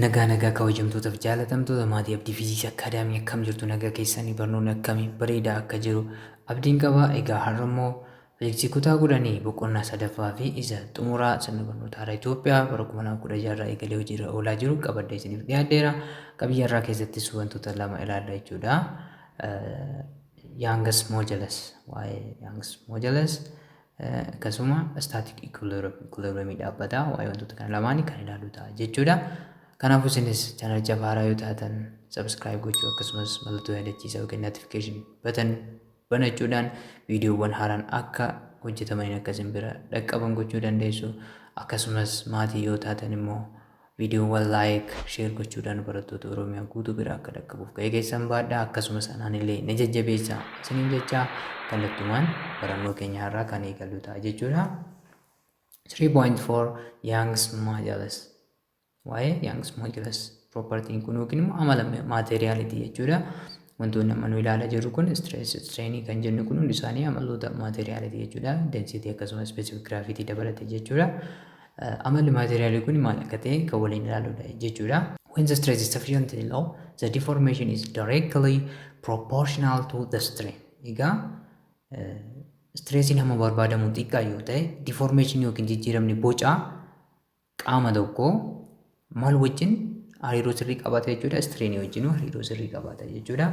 Nagaa nagaa kabajamtootaaf jaalatamtoota maatii Abdii Fiiziksii Akkaadaamii, akkam jirtu? Nagaa keessanii? Barnoonni akkamii bareedaa akka jiru abdiin qaba. Egaa har'a immoo fiiziksii kutaa 10 boqonnaa sadaffaa fi isa xumuraa sirna barnoota haaraa Itoophiyaa bara 2016 irraa eegalee hojiirra oolaa jiru qabadhee isiniif dhiyaadheera. Qabiyyee har'aa keessattis wantoota lama ilaalla jechuudha. Young's modulus, waa'ee Young's modulus, akkasuma static equilibrium, equilibrium dhaabbataa, waa'ee wantoota kana lamaanii kan ilaallu ta'a jechuudha. Kanaafuu isinis chaanalicha haaraa yoo taatan subscribe gochuu, akkasumas mallattoo yaadachiisaa yookiin notification button banachuudhaan viidiyoowwan haaraan akka hojjetamaniin akka isin bira dhaqqaban gochuu dandeessu. Akkasumas maatii yoo taatan immoo viidiyoowwan like, share gochuudhaan barattoota Oromiyaa guutuu bira akka dhaqqabuuf ga'ee keessan baadhaa, akkasumas anaan illee na jajjabeessa isiniin jecha kallattumaan barannoo keenya har'aa kan eegallu ta'a jechuudha. 3.4 Young's modulus. Waa'ee Young's modulus propertiin kun yookiin immoo amala maateriyaaliiti jechuudha. Wantoonni amma nu ilaalaa jirru kun, stress, strainii kan jennu kun, hundi isaanii amaloota maateriyaaliiti jechuudha. Density akkasumas specific gravity dabalate jechuudha. Amalli maateriyaalii kun maal akka ta'e kan waliin ilaaluudha jechuudha. When the stress is sufficiently low, the deformation is directly proportional to the strain. Egaa stressiin hamma barbaadamu xiqqaa yoo ta'e, deformation yookiin jijjiiramni bocaa qaama tokkoo maal wajjin hariiroo sirrii qabaata jechuudha? Strainii wajjin hariiroo sirrii qabaata jechuudha.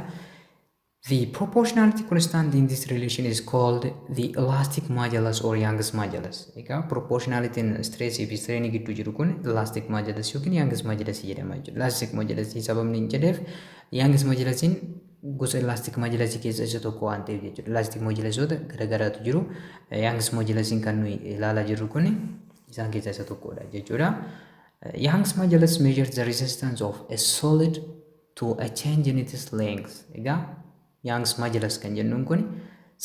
The proportionality constant in this relation is called the elastic modulus or Young's modulus. Egaa proportionalityn stressii fi strainii gidduu jiru kun elastic modulus yookiin Young's modulus jedhama jechuudha. Elastic modulus sababni hin jedheef Young's modulusiin gosa elastic modulus keessaa isa tokko waan ta'eef jechuudha. Elastic modulusoota garaagaraatu jiru. Young's modulusiin kan nuyi ilaalaa jirru kun isaan keessaa isa tokkodha jechuudha. Young's modulus measures the resistance of a solid to a change in its length. Egaa Young's modulus kan jennuun kun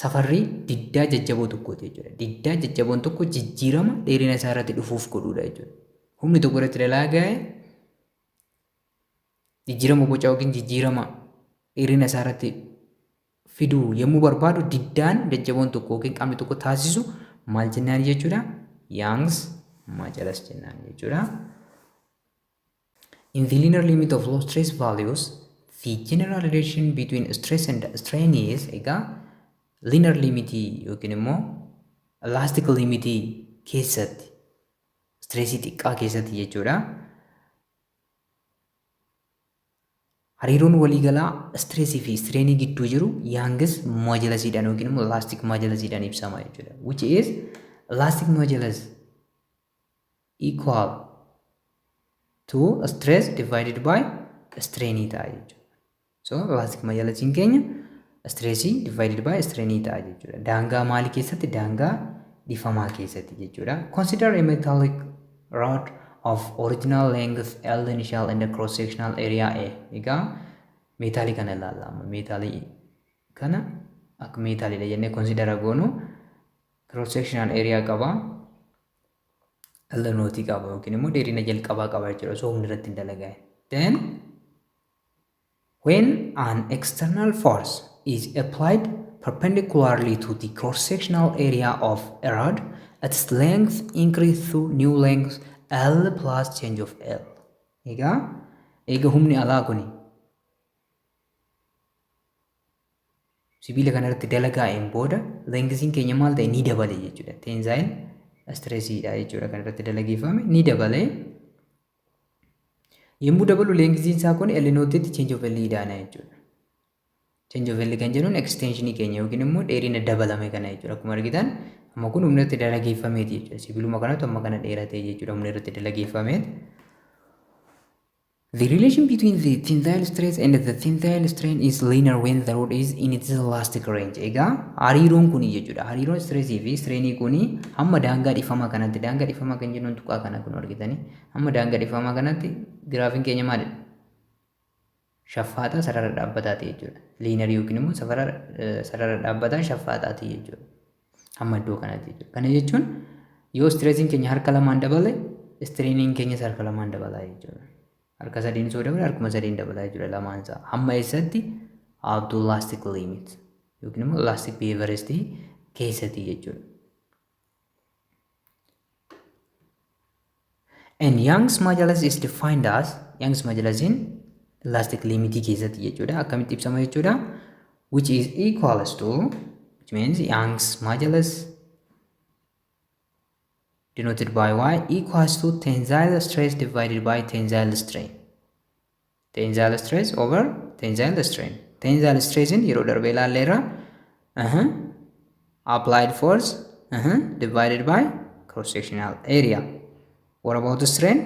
safarrii diddaa jajjaboo tokkooti jechuudha. Diddaa jajjaboon tokko jijjiirama dheerina isaa irratti dhufuuf godhudha jechuudha. Humni tokko irratti dalaga'e jijjiirama bocaa yookiin jijjiirama dheerina isaa irratti fiduu yommuu barbaadu, diddaan jajjaboon tokko yookiin qaamni tokko taasisu maal jennaan jechuudha? Young's modulus jennaan jechuudha. In the linear limit of low stress values, the general relation between stress and strain is, egaa linear limit yookiin immoo elastic limit keessatti, stressii xiqqaa keessatti jechuudha. Hariiroon waliigalaa stressii fi strainii gidduu jiru Young's modulusiidhaan yookiin immoo elastic modulusiidhaan ibsama jechuudha. Which is elastic modulus equal to stress divided by strain ta'a jechuudha. So elastic modulusiin keenya stressii divided by strain ta'a jechuudha. Daangaa maalii keessatti? Daangaa dhifamaa keessatti jechuudha. Consider a metallic rod of original length L initial and cross sectional area A. Egaa meetaalii kana ilaalla amma. Meetaalii kana akka meetaaliidha jennee consider goonu, cross sectional area qaba. L naughtii qaba yookiin immoo dheerina jalqabaa qaba jechuudha osoo humni irratti hin dalagaa'in. Then when an external force is applied perpendicularly to the cross-sectional area of a rod, its length increase to new length L plus change of L. Egaa eega humni alaa kuni sibiila kana irratti dalagaa'een booda lengthiin keenya maal ta'e? Ni dabale jechuudha. Tensile stressiidha jechuudha kan irratti dalageeffame ni dabale. Yommuu dabalu lengthiin isaa kun L naughtitti change of L idaana jechuudha. Change of L kan jennuun extensionii keenya yookiin immoo dheerina dabalame kana jechuudha. Akkuma argitan amma kun humna irratti dalageeffameeti jechuudha. Sibiiluma kanatu amma kana dheerate jechuudha humna irratti dalageeffameet. The relation between the tensile stress and the tensile strain is linear when the rod is in its elastic range. Egaa hariiroon kuni jechuudha. Hariiroon stressii fi strainii kuni hamma daangaa dhifamaa kanatti, daangaa dhifamaa kan jennuun tuqaa kana kun argitanii, hamma daangaa dhifamaa kanatti giraafiin keenya maalidha? Shaffaaxaa sarara dhaabbataati jechuudha. Linearii yookiin immoo sarara dhaabbataa shaffaaxaati jechuudha. Hamma iddoo kanatti jechuudha. Kana jechuun yoo stressiin keenya harka lamaan dabale, strainiin keenyas harka lamaan dabalaa jechuudha. Harka sadiin soo dabale, harkuma sadiin dabalaa jechuudha lamaan isaa. Hamma eessatti? Up to elastic limit yookiin immoo elastic behaviorist keessatti jechuudha. And Young's modulus is defined as, Young's modulusiin elastic limitii keessatti jechuudha. Akkamitti ibsama jechuudha? Which is equals to, which means Young's modulus denoted by Y equals to tensile stress divided by tensile strain. Tensile stress over tensile strain. Tensile stress yeroo darbe ilaalleerra. Applied force divided by cross sectional area. What about the strain?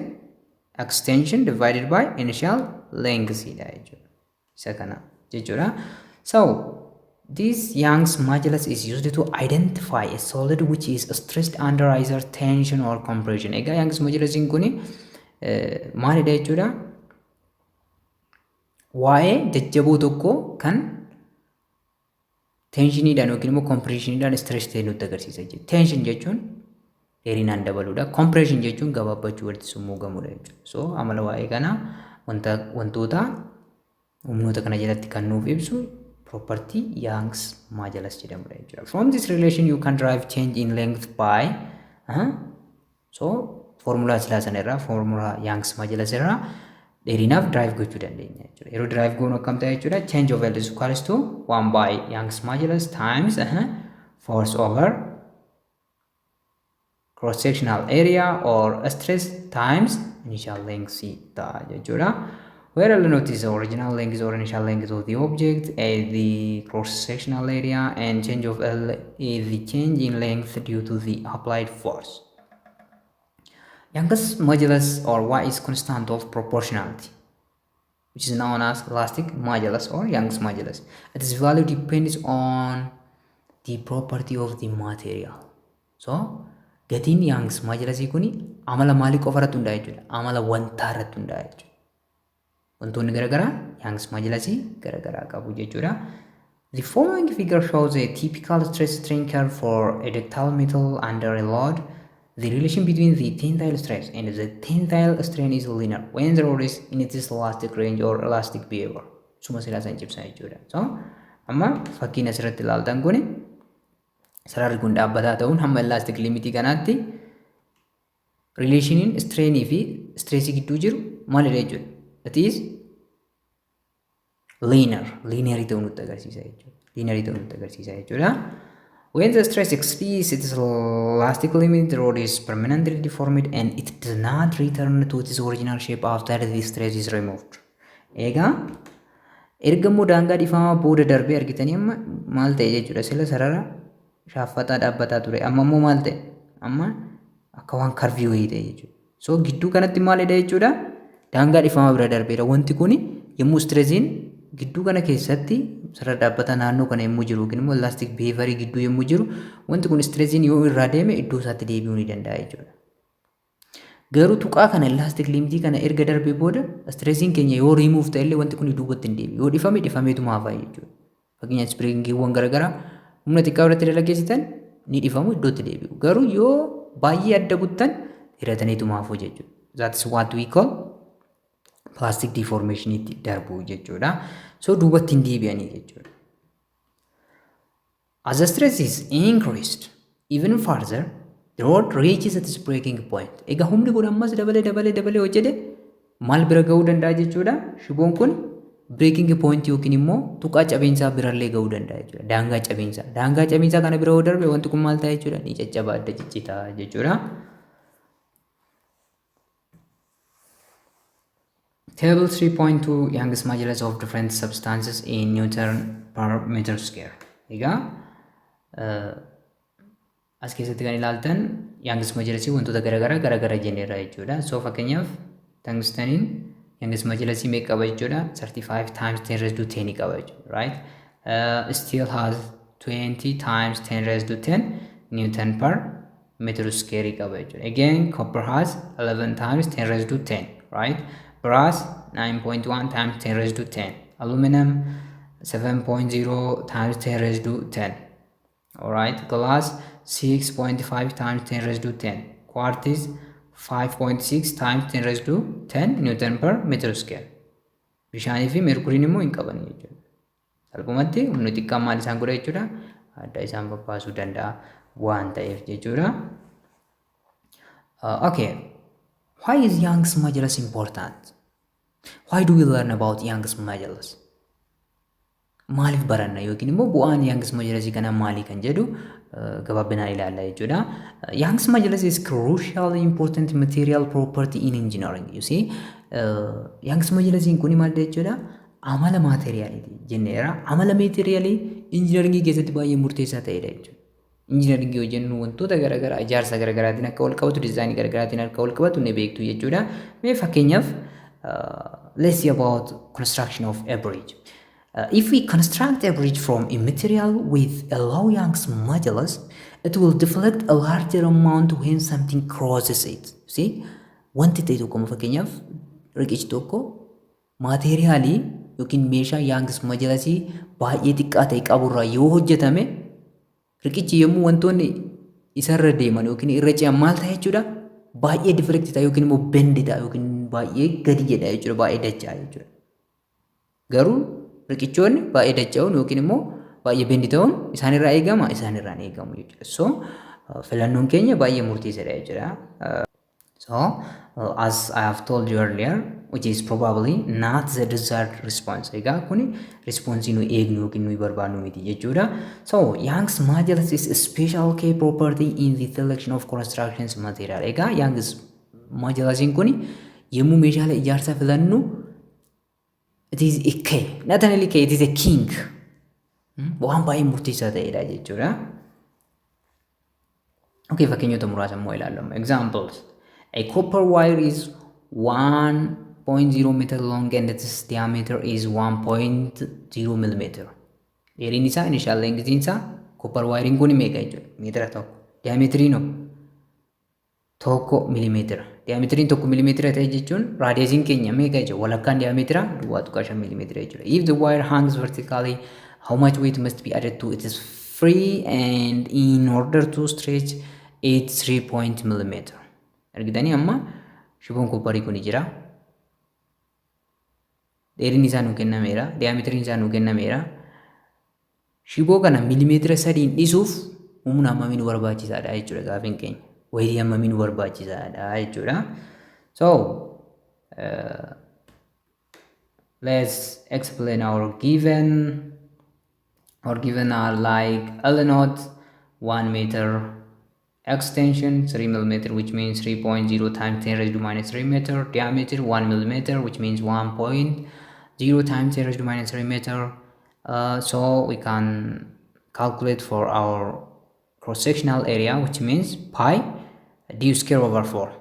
Extension divided by initial length dha jechuudha. Isa kana jechuudha. So this Young's modulus is used to identify a solid which is stressed under either tension or compression. Egaa Young's modulusiin kuni maalidha jechuudha? Waa'ee jajjaboo tokko kan tensioniidhaan yookiin immoo compressioniidhaan stress ta'e nutti agarsiisa jechuudha. Tension jechuun dheerinaan dabaluudha. Compression jechuun gabaabbachuu, walitti summuugamuudha jechuudha. So amala waa'ee kanaa wanta wantoota humnoota kana jalatti kan nuuf ibsu property Young's modulus jedhamudha jechuudha. From this relation you can derive change in length by so formulaa silaa sana irraa, formulaa Young's modulus irraa dheerinaaf derive gochuu dandeenya jechuudha. Yeroo derive goonu akkam ta'a jechuudha? Change of L is equals to 1 by Young's modulus times force over cross sectional area or stress times initial length ta'a jechuudha. Where L naught is the original length or initial length of the object, A the cross sectional area, and change of L is the change in length due to the applied force. Young's modulus or Y is constant of proportionality, which is known as elastic modulus or Young's modulus. Its value depends on the property of the material. So, gatiin Young's modulusii kuni amala maalii qofa irratti hundaa'a jechuudha? Amala wantaa irratti hundaa'a jechuudha. Wantoonni garaagaraa Young's modulusii garaagaraa qabu jechuudha. The following figure shows a typical stress strain curve for a ductile metal under a load. The relation between the tensile stress and the tensile strain is linear when the rod is in its elastic range or elastic behavior. Suma silaa san cibsa jechuudha. So, amma fakkiin asirratti ilaaltan kuni sararri kun dhaabbataa ta'uun hamma elastic limitii kanaatti relationiin strainii fi stressii gidduu jiru maalidha jechuudha? It is linear. Linearii ta'uu nutti agarsiisa jechuudha. Linearii ta'uu nutti agarsiisa jechuudha. When the stress exceeds its elastic limit, the rod is permanently deformed and it does not return to its original shape after the stress is removed. Egaa erga immoo daangaa dhiifamaa booda darbee argitanii amma maal ta'e jechuudha? Sila sarara shaaffataa dhaabbataa ture. Amma immoo maal ta'e? Amma akka waan curvii wayii ta'e jechuudha. So gidduu kanatti maalidha jechuudha? Daangaa dhiifamaa bira darbeera. Wanti kuni yommuu stressiin gidduu kana keessatti sarara dhaabbataa naannoo kana yommuu jiru yookiin immoo elastic behaviorii gidduu yommuu jiru, wanti kun stressiin yoo irraa deeme iddoo isaatti deebi'uu ni danda'a jechuudha. Garuu tuqaa kana, elastic limitii kana erga darbee booda, stressiin keenya yoo riimuuf ta'e illee wanti kun duubatti hin deebi'u. Yoo dhifame dhifameetuma hafa jechuudha. Fakkeenyaaf, springiiwwan garaagaraa humna xiqqaa irratti dalageessitan ni dhifamu, iddootti deebi'u. Garuu yoo baay'ee adda buttan hidhataniituma hafu jechuudha. That is what we call plastic deformation itti darbu jechuudha. So duubatti hin deebi'anii jechuudha. As the stress is increased even further, the rod reaches its breaking point. Egaa humni kun ammas dabalee dabalee dabalee hojjete maal bira ga'uu danda'a jechuudha? Shiboon kun breaking point yookiin immoo tuqaa cabeensaa birallee ga'uu danda'a jechuudha. Daangaa cabeensaa. Daangaa cabeensaa kana bira yoo darbe wanti kun maal ta'a jechuudha? Ni caccaba, adda ciccitaa jechuudha. Table 3.2, Young's modulus of different substances in Newton per meter square. Egaa as keessatti kan ilaaltan Young's modulusii wantoota garaagaraa garaagaraa jenneerra jechuudha. So fakkeenyaaf, tungsteniin Young's modulusii meeqa qaba jechuudha? 35 times 10 raised to 10 qaba jechuudha. Right? Steel has 20 times 10 raised to 10 Newton per meter square qaba jechuudha. Again, copper has 11 times 10 raised to 10, right? Brass 9.1 times 10 raised to 10. Aluminum 7.0 times 10 raised to 10. Alright, glass 6.5 times 10 raised to 10. Quartz 5.6 times 10 raised to 10 Newton per meter square. Bishaanii fi meerkuriin immoo hin qaban jechuudha. Salphumatti humni xiqqaan maal isaan godha jechuudha? Adda isaan babbaasuu danda'a waan ta'eef jechuudha. Okay. Why is Young's modulus important? Why do we learn about Young's modulus? Maaliif baranna yookiin immoo bu'aan Young's modulus kana maali kan jedhu gabaabinaan ilaalla jechuudha. Young's modulus is crucially important material property in engineering. You see, Young's modulus kun maal jechuudha? Amala maateriyaaliiti jenneera. Amala maateriyaalii injiinaringii keessatti baay'ee murteessaa ta'edha jechuudha. Injiinaringii yoo jennu wantoota garaagaraa ijaarsa garaagaraatiin akka wal qabatu, diizaayinii garaagaraatiin akka wal qabatu ni beektu jechuudha. Mee fakkeenyaaf, let's see about construction of a bridge. If we construct a bridge from a material with a low Young's modulus, it will deflect a larger amount when something crosses it. See, wanti ta'e tokko, fakkeenyaaf riqichi tokko, maateeriyaalii yookiin meeshaa Young's modulusii baay'ee xiqqaa ta'e qaburraa yoo hojjetame, riqichi yommuu wantoonni isarra deeman yookiin irra ce'an maal ta'a jechuudha? Baay'ee deflect ta'a yookiin immoo bend ta'a yookiin baay'ee gadi jedha jechuudha, baay'ee dacha'a jechuudha. Garuu riqichoonni baay'ee dacha'uun yookiin immoo baay'ee bend ta'uun isaanirraa eegama? Isaanirraa hin eegamu jechuudha. So filannoon keenya baay'ee murteessaadha jechuudha. So as I have told you earlier, which is probably not the desired response. Egaa kuni responsii nu eegnu yookiin nuyi barbaadnu miti jechuudha. So Young's modulus is a special key property in the selection of constructions material. Egaa Young's modulusiin kuni yommuu meeshaalee ijaarsaa filannu, it is a key. Not only key, it is a king. Waan baay'ee murteessaa ta'edha jechuudha. Okay, fakkeenyota muraasa immoo ilaallu. Examples. A copper wire is 1.0 meter long and its diameter is 1.0 millimeter. Dheerinni isaa, initial length isaa, copper wiring kun meeqa jechuudha? Meetira 1. Diameteriin hoo? 1 milimeetira. Diameteriin 1 milimeetira ta'e jechuun raadiyeesiin keenya meeqa jechuudha? Walakkaan diameetira 0.5 milimeetira jechuudha. If the wire hangs vertically, how much weight must be added to its free end in order to stretch it 3 millimeter? Argitanii, amma shiboon copperii kun jira. Dheerinni isaa nuu kennameera. Diameteriin isaa nuu kennameera. Shiboo kana milimeetira 3n dhisuuf humna hammamii nu barbaachisaadha jechuudha gaafiin keenya. Weightii hammamii nu barbaachisaadha jechuudha. So let's explain our given. Our given are like L naught 1 meter, extension 3 millimeter, which means 3.0 times 10 raised to minus 3 meter, diameter 1 millimeter, which means 1.0 times 10 raised to minus 3 meter. So we can calculate for our cross sectional area, which means pi d square over 4,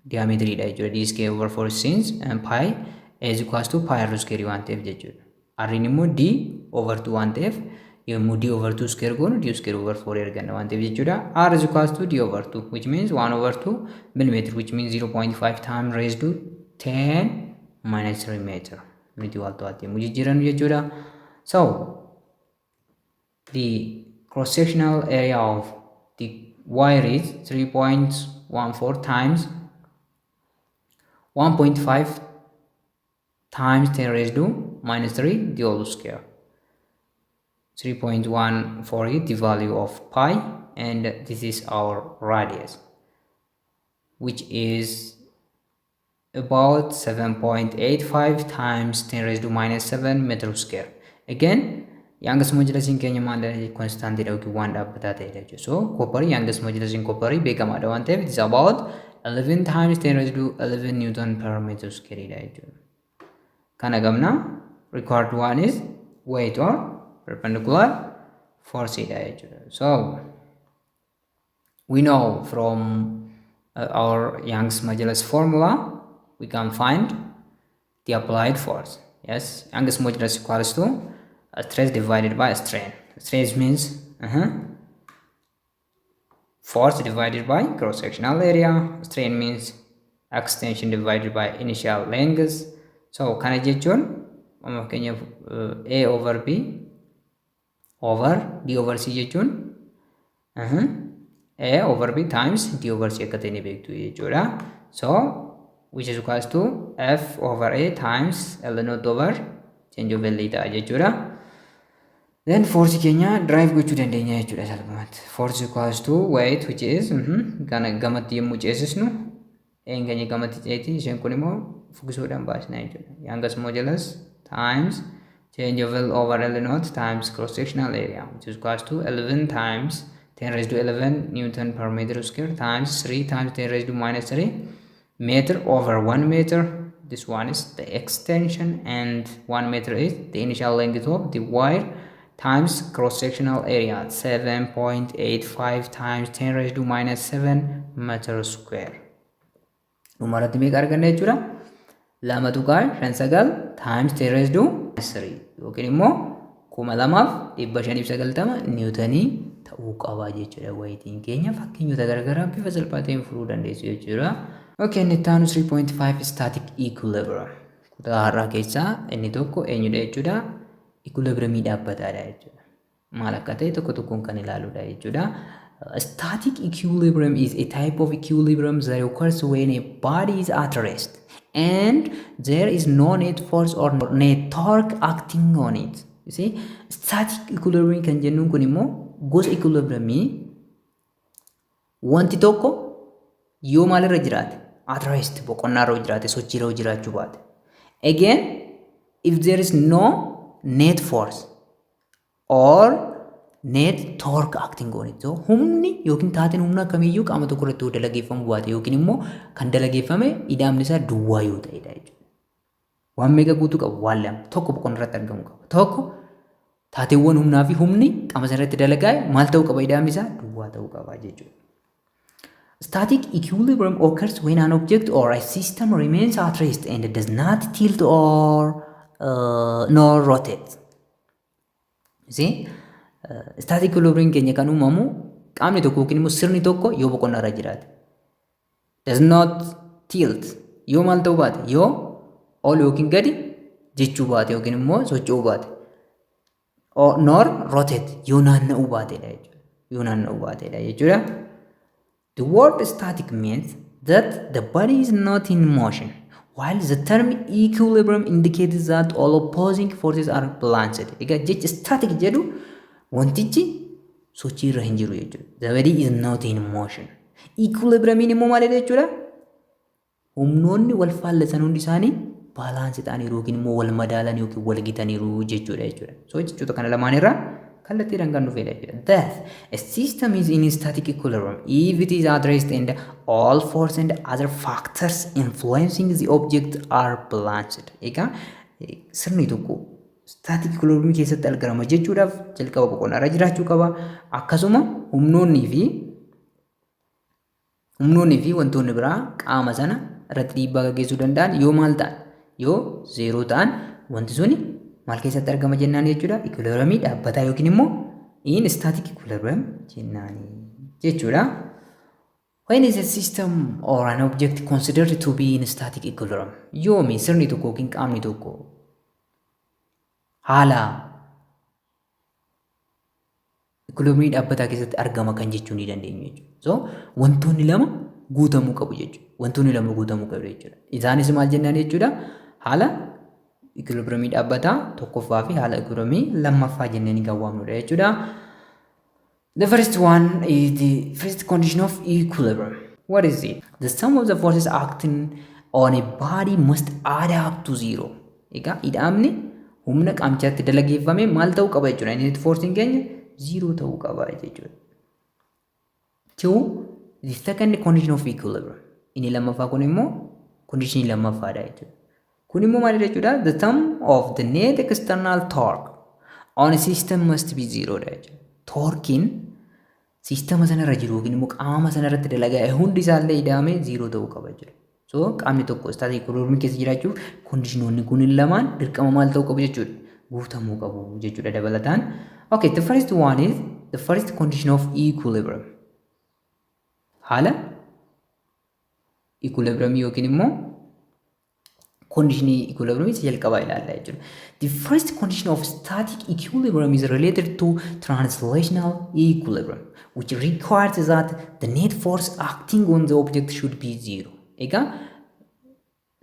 diameter dha jechuudha, d square over 4, since and pi is equals to pi r square waan ta'eef jechuudha. R immoo d over 2 waan ta'eef, yommuu d over 2 square goonu d square over 4 arganna waan ta'eef jechuudha. R is equals to d over 2, which means 1 over 2 millimeter, which means 0.5 times raised to 10 minus 3 meter miti waalto'aatti yommuu jijjiirannu jechuudha. So the cross sectional area of the wire is 3.14 times 1.5 times 10 raised to minus 3, the whole square. 3.14 is the value of pi, and this is our radius, which is about 7.85 times 10 raised to minus 7 meter square. Again, Young's modulusiin keenya maal? Constantiidha yookiin waan dhaabbataa ta'edha jechuudha. So copperii, Young's modulusiin copperii beekamaadha waan ta'eef, it is about 11 times 10 raised to 11 newton per meter square dha jechuudha. Kana qabna. Required one is weight or perpendicular force dha jechuudha. So we know from our Young's modulus formula we can find the applied force. Yes, Young's modulus equals to stress divided by strain. Stress means force divided by cross sectional area. Strain means extension divided by initial length. So kana jechuun amma fakkeenyaaf A over B over D over C jechuun A over B times D over C akka ta'e ni beektu jechuudha. So which is equals to F over A times L naught over change of L ta'a jechuudha. Then force keenya derive gochuu dandeenya jechuudha salphumatti. Force equals to weight, which is kana gamatti yommuu ceesisnu, een keenya gamatti ceeti, isheen kun immoo fuggisoodhaan baasna jechuudha. Young's modulus times change of L over L naught times cross sectional area, which is equals to 11 times 10 raised to 11 newton per meter square times 3 times 10 raised to minus 3 meter over 1 meter. This one is the extension and 1 meter is the initial length of the wire, times cross sectional area, 7.85 times 10 raised to minus 7 meter square. Dhumarratti meeqa arganna jechuudha? 2.59 times 10 raised to 3 yookiin immoo 2590 niwutanii ta'uu qaba jechuudha. Wayitiin keenya fakkeenyota garaagaraa bifa salphaa ta'een furuu dandeessu jechuudha. Okay, inni itti aanu 3.5 static equilibrium. Kutaa har'aa keessaa inni tokko eenyudha jechuudha? Equilibriumii dhaabbataadha jechuudha. Maal akka ta'e tokko tokkoon kan ilaaludha jechuudha. Static equilibrium is a type of equilibrium that occurs when a body is at rest and there is no net force or net torque acting on it. You see, static equilibrium kan jennuun kun immoo gosa equilibriumii wanti tokko yoo maalirra jiraate? At rest, boqonnaarra jiraate, sochiirra jiraachuu baate. Again, if there is no net force or net torque acting on it. So humni yookiin taateen humna kamiyyuu qaama tokko irratti yoo dalageeffamuu baate yookiin immoo kan dalageeffame ida'amni isaa duwwaa yoo ta'edha jechuudha. Waan meeqa guutuu qabu? Waan lama. Tokko boqonnaa irratti argamuu qaba. Tokko taateewwan humnaa fi humni qaama sana irratti dalagaa'e maal ta'uu qaba? Ida'amni isaa duwwaa ta'uu qaba jechuudha. Static equilibrium occurs when an object or a system remains at rest and does not tilt or nor rotate. You see, static equilibrium keenya kan uumamu qaamni tokko yookiin immoo sirni tokko yoo boqonnaa irra jiraate. Does not tilt, yoo maal ta'uu baate? Yoo ol yookiin gadi jechuu baate yookiin immoo socho'uu baate. Nor rotate, yoo naanna'uu baatedha jechuudha. Yoo naanna'uu baatedha jechuudha. The word "static" means that the body is not in motion, while the term "equilibrium" indicates that all opposing forces are balanced. Egaa jechi "static" jedhu wantichi sochii irra hin jiru jechuudha. The body is not in motion. Equilibriumiin immoo maalidha jechuudha? Humnoonni wal faallisan hundi isaanii balance ta'aniiru yookiin immoo wal madaalan yookiin wal gitaniiru jechuudha. So jechoota kana lamaan irraa kallattiidhaan kan dhufedha jechuudha. Thus, a system is in static equilibrium if it is at rest and all force and other factors influencing the object are balanced. Egaa sirni tokko static equilibrium keessatti argama jechuudhaaf jalqaba boqonnaa irra jiraachuu qaba. Akkasuma humnoonni fi wantoonni biraa qaama sana irratti dhiibbaa gaggeessuu danda'an yoo maal ta'an? Yoo zeeroo ta'an, wanti suni maal keessatti argama jennaan jechuudha? Equilibriumii dhaabbataa yookiin immoo in static equilibrium jennaani jechuudha. When is a system or an object considered to be in static equilibrium? Yoomi sirni tokko yookiin qaamni tokko haala equilibriumii dhaabbataa keessatti argama kan jechuu ni dandeenyu jechuudha? So wantoonni lama guutamuu qabu jechuudha. Wantoonni lama guutamuu qabu jechuudha. Isaanis maal jennaan jechuudha? Haala equilibriumii dhaabbataa tokkoffaa fi haala equilibriumii lammaffaa jennee kan waamnudha jechuudha. The first one is the first condition of equilibrium. What is it? The sum of the forces acting on a body must add up to zero. Egaa ida'amni humna qaamichaatti dalageeffame maal ta'uu qaba jechuudha? Net forcein keenya zero ta'uu qaba jechuudha. Two, the second condition of equilibrium. Inni lammaffaa kun immoo conditionii lammaffaadha jechuudha. Kun immoo maal jechuudha? The sum of the net external torque on a system must be zero dha jechuudha. Torqueiin siistama sanarra jiru yookiin immoo qaama sanarratti dalagaa hundi isaallee ida'amee zero ta'uu qaba jechuudha. So qaamni tokko static equilibrium keessa jiraachuuf conditionoonni kun lamaan dirqama maal ta'uu qabu jechuudha? Guutamuu qabu jechuudha dabalataan. Okay, the first one is the first condition of equilibrium. Haala equilibrium yookiin immoo conditionii equilibrium isa jalqabaa ilaalla jechuudha. The first condition of static equilibrium is related to translational equilibrium, which requires that the net force acting on the object should be zero. Egaa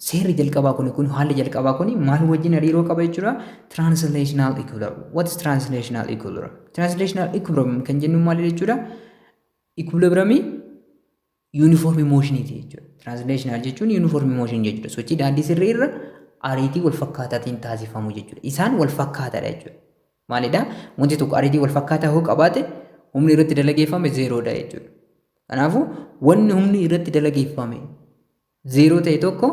seerri jalqabaa kun haalli jalqabaa kun maal wajjin hariiroo qaba jechuudha? Translational equilibrium. What is translational equilibrium? Translational equilibrium kan jennu maal jechuudha? Equilibriumii Uniform motioniiti jechuudha. Translational jechuun uniform motion jechuudha. Sochii daandii sirrii irra ariitii wal fakkaataatiin taasifamu jechuudha. Isaan wal fakkaataadha jechuudha. Maalidhaa? Wanti tokko ariitii wal fakkaataa yoo qabaate, humni irratti dalageeffame zeeroodha jechuudha. Kanaafuu wanni humni irratti dalageeffame zeeroo ta'e tokko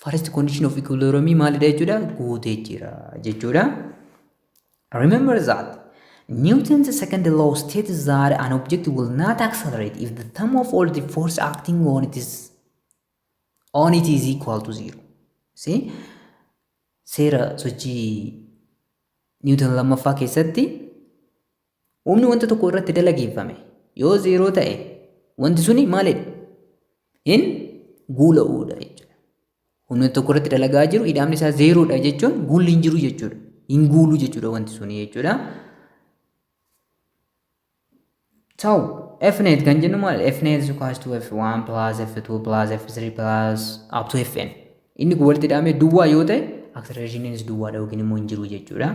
first condition of equilibrium maalidha jechuudha? Guutee jira jechuudha. Remember that Newton's second law states that an object will not accelerate if the sum of all the force acting on it is equal to zero. See? Seera sochii Newton lammaffaa keessatti humni wanta tokko irratti dalageeffame yoo zeeroo ta'e, wanti suni maalidha? Hin guula'uudha jechuudha. Humni tokko irratti dalagaa jiru ida'amni isaa zeeroodha jechuun guulli hin jiru jechuudha. Hin guulu jechuudha wanti suni jechuudha. So, F net kan jennu maal? F net is equals to F1 plus F2 plus F3 plus up to Fn. Inni kun walitti hidhamee duwwaa yoo ta'e, accelerationis duwwaadha yookiin immoo hin jiru jechuudha.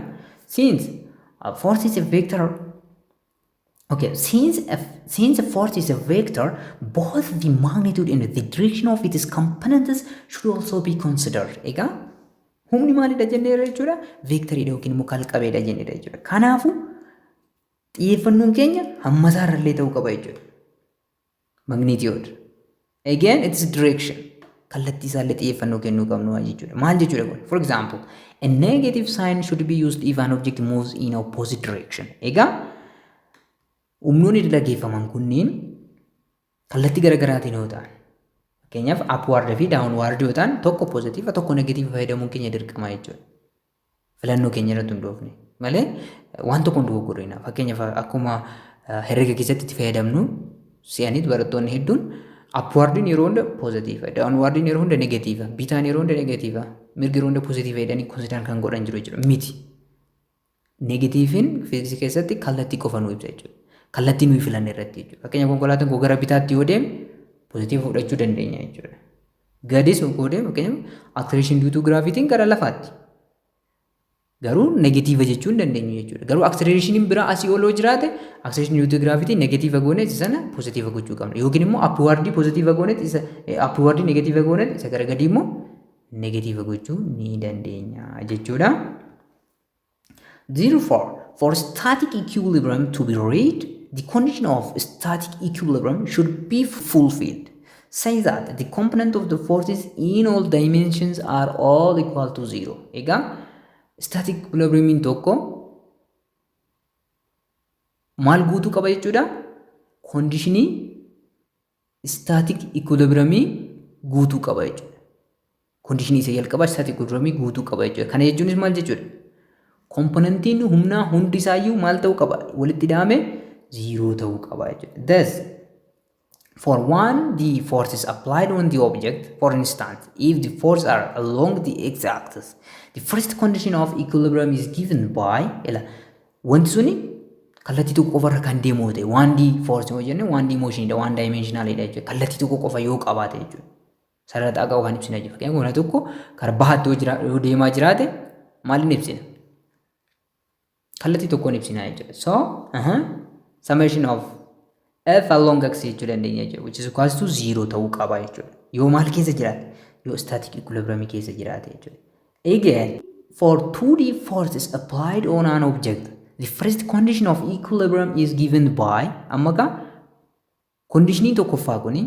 Since force is a vector. Okay, since a force is a vector, both the magnitude and the direction of its components should also be considered. Egaa humni maalidha jenneerra jechuudha? Vectoriidha yookiin immoo kalqabeedha jenneerra jechuudha. Kanaafuu xiyyeeffannoon keenya hamma isaarrallee ta'uu qaba jechuudha. Magnitude. Again, its direction. Kallattii isaallee xiyyeeffannoo kennuu qabnu jechuudha. Maal jechuudha kun? For example, a negative sign should be used if an object moves in opposite direction. Egaa humnoonni dalageeffaman kunniin kallattii garaagaraatiin yoo ta'an, fakkeenyaaf upward fi downward yoo ta'an, tokko positive, tokko negative fayyadamuun keenya dirqama jechuudha. Filannoo keenya irratti hundoofne malee waan tokko hin dogoggorina. Fakkeenyaaf akkuma herrega keessatti itti fayyadamnu si'aniit barattoonni hedduun upwardiin yeroo hunda positive, downwardiin yeroo hunda negative, bitaan yeroo hunda negative, mirgi yeroo hunda positive jedhanii consider kan godhan jiru jechuudha. Miti. Negativeiin fiiziksii keessatti kallattii qofa nu ibsa jechuudha. Kallattii nuyi filanne irratti jechuudha. Fakkeenyaaf konkolaataan koo gara bitaatti yoo deeme, positive fudhachuu dandeenya jechuudha. Gadis yoo deeme, fakkeenyaaf acceleration due to gravityn gara lafaatti. Garuu negative jechuu hin dandeenyu jechuudha. Garuu accelerationiin biraa asii ol yoo jiraate, acceleration due to gravity negative goone isa sana positive gochuu qabna. Yookiin immoo upwardii positive goone isa upwardii negative goone isa gara gadii immoo negative gochuu ni dandeenya jechuudha. Therefore, for static equilibrium to be reached, the condition of static equilibrium should be fulfilled. Say that the component of the forces in all dimensions are all equal to zero. Egaa static equilibriumiin tokko maal guutuu qaba jechuudha? Conditionii static equilibriumii guutuu qaba jechuudha. Conditionii isa jalqabaa static equilibriumii guutuu qaba jechuudha. Kana jechuunis maal jechuudha? Componentiin humnaa hundi isaayyuu maal ta'uu qaba? Walitti hidhamee zero ta'uu qaba jechuudha. Thus, for one D forces applied on the object, for instance, if the forces are along the x-axis, the first condition of equilibrium is given by ila wanti suni kallattii tokko qofarra kan deemu ta'e, one D force yoo jenne, one D motionidha, one dimensionalidha jechuudha. Kallattii tokko qofa yoo qabaate jechuudha. Sarara xaaqaa kan ibsina jechuudha. Fakkeenyaaf wanti tokko karaa bahaatti yoo deemaa jiraate, maaliin ibsina? Kallattii tokkoon ibsina jechuudha. So, summation of F along x jechuu dandeenya jechuudha. Which is equals to zero ta'uu qaba jechuudha. Yoo maal keessa jiraate? Yoo static equilibrium keessa jiraate jechuudha. Again, for 2D forces applied on an object, the first condition of equilibrium is given by amma kaa conditionii tokkoffaa kuni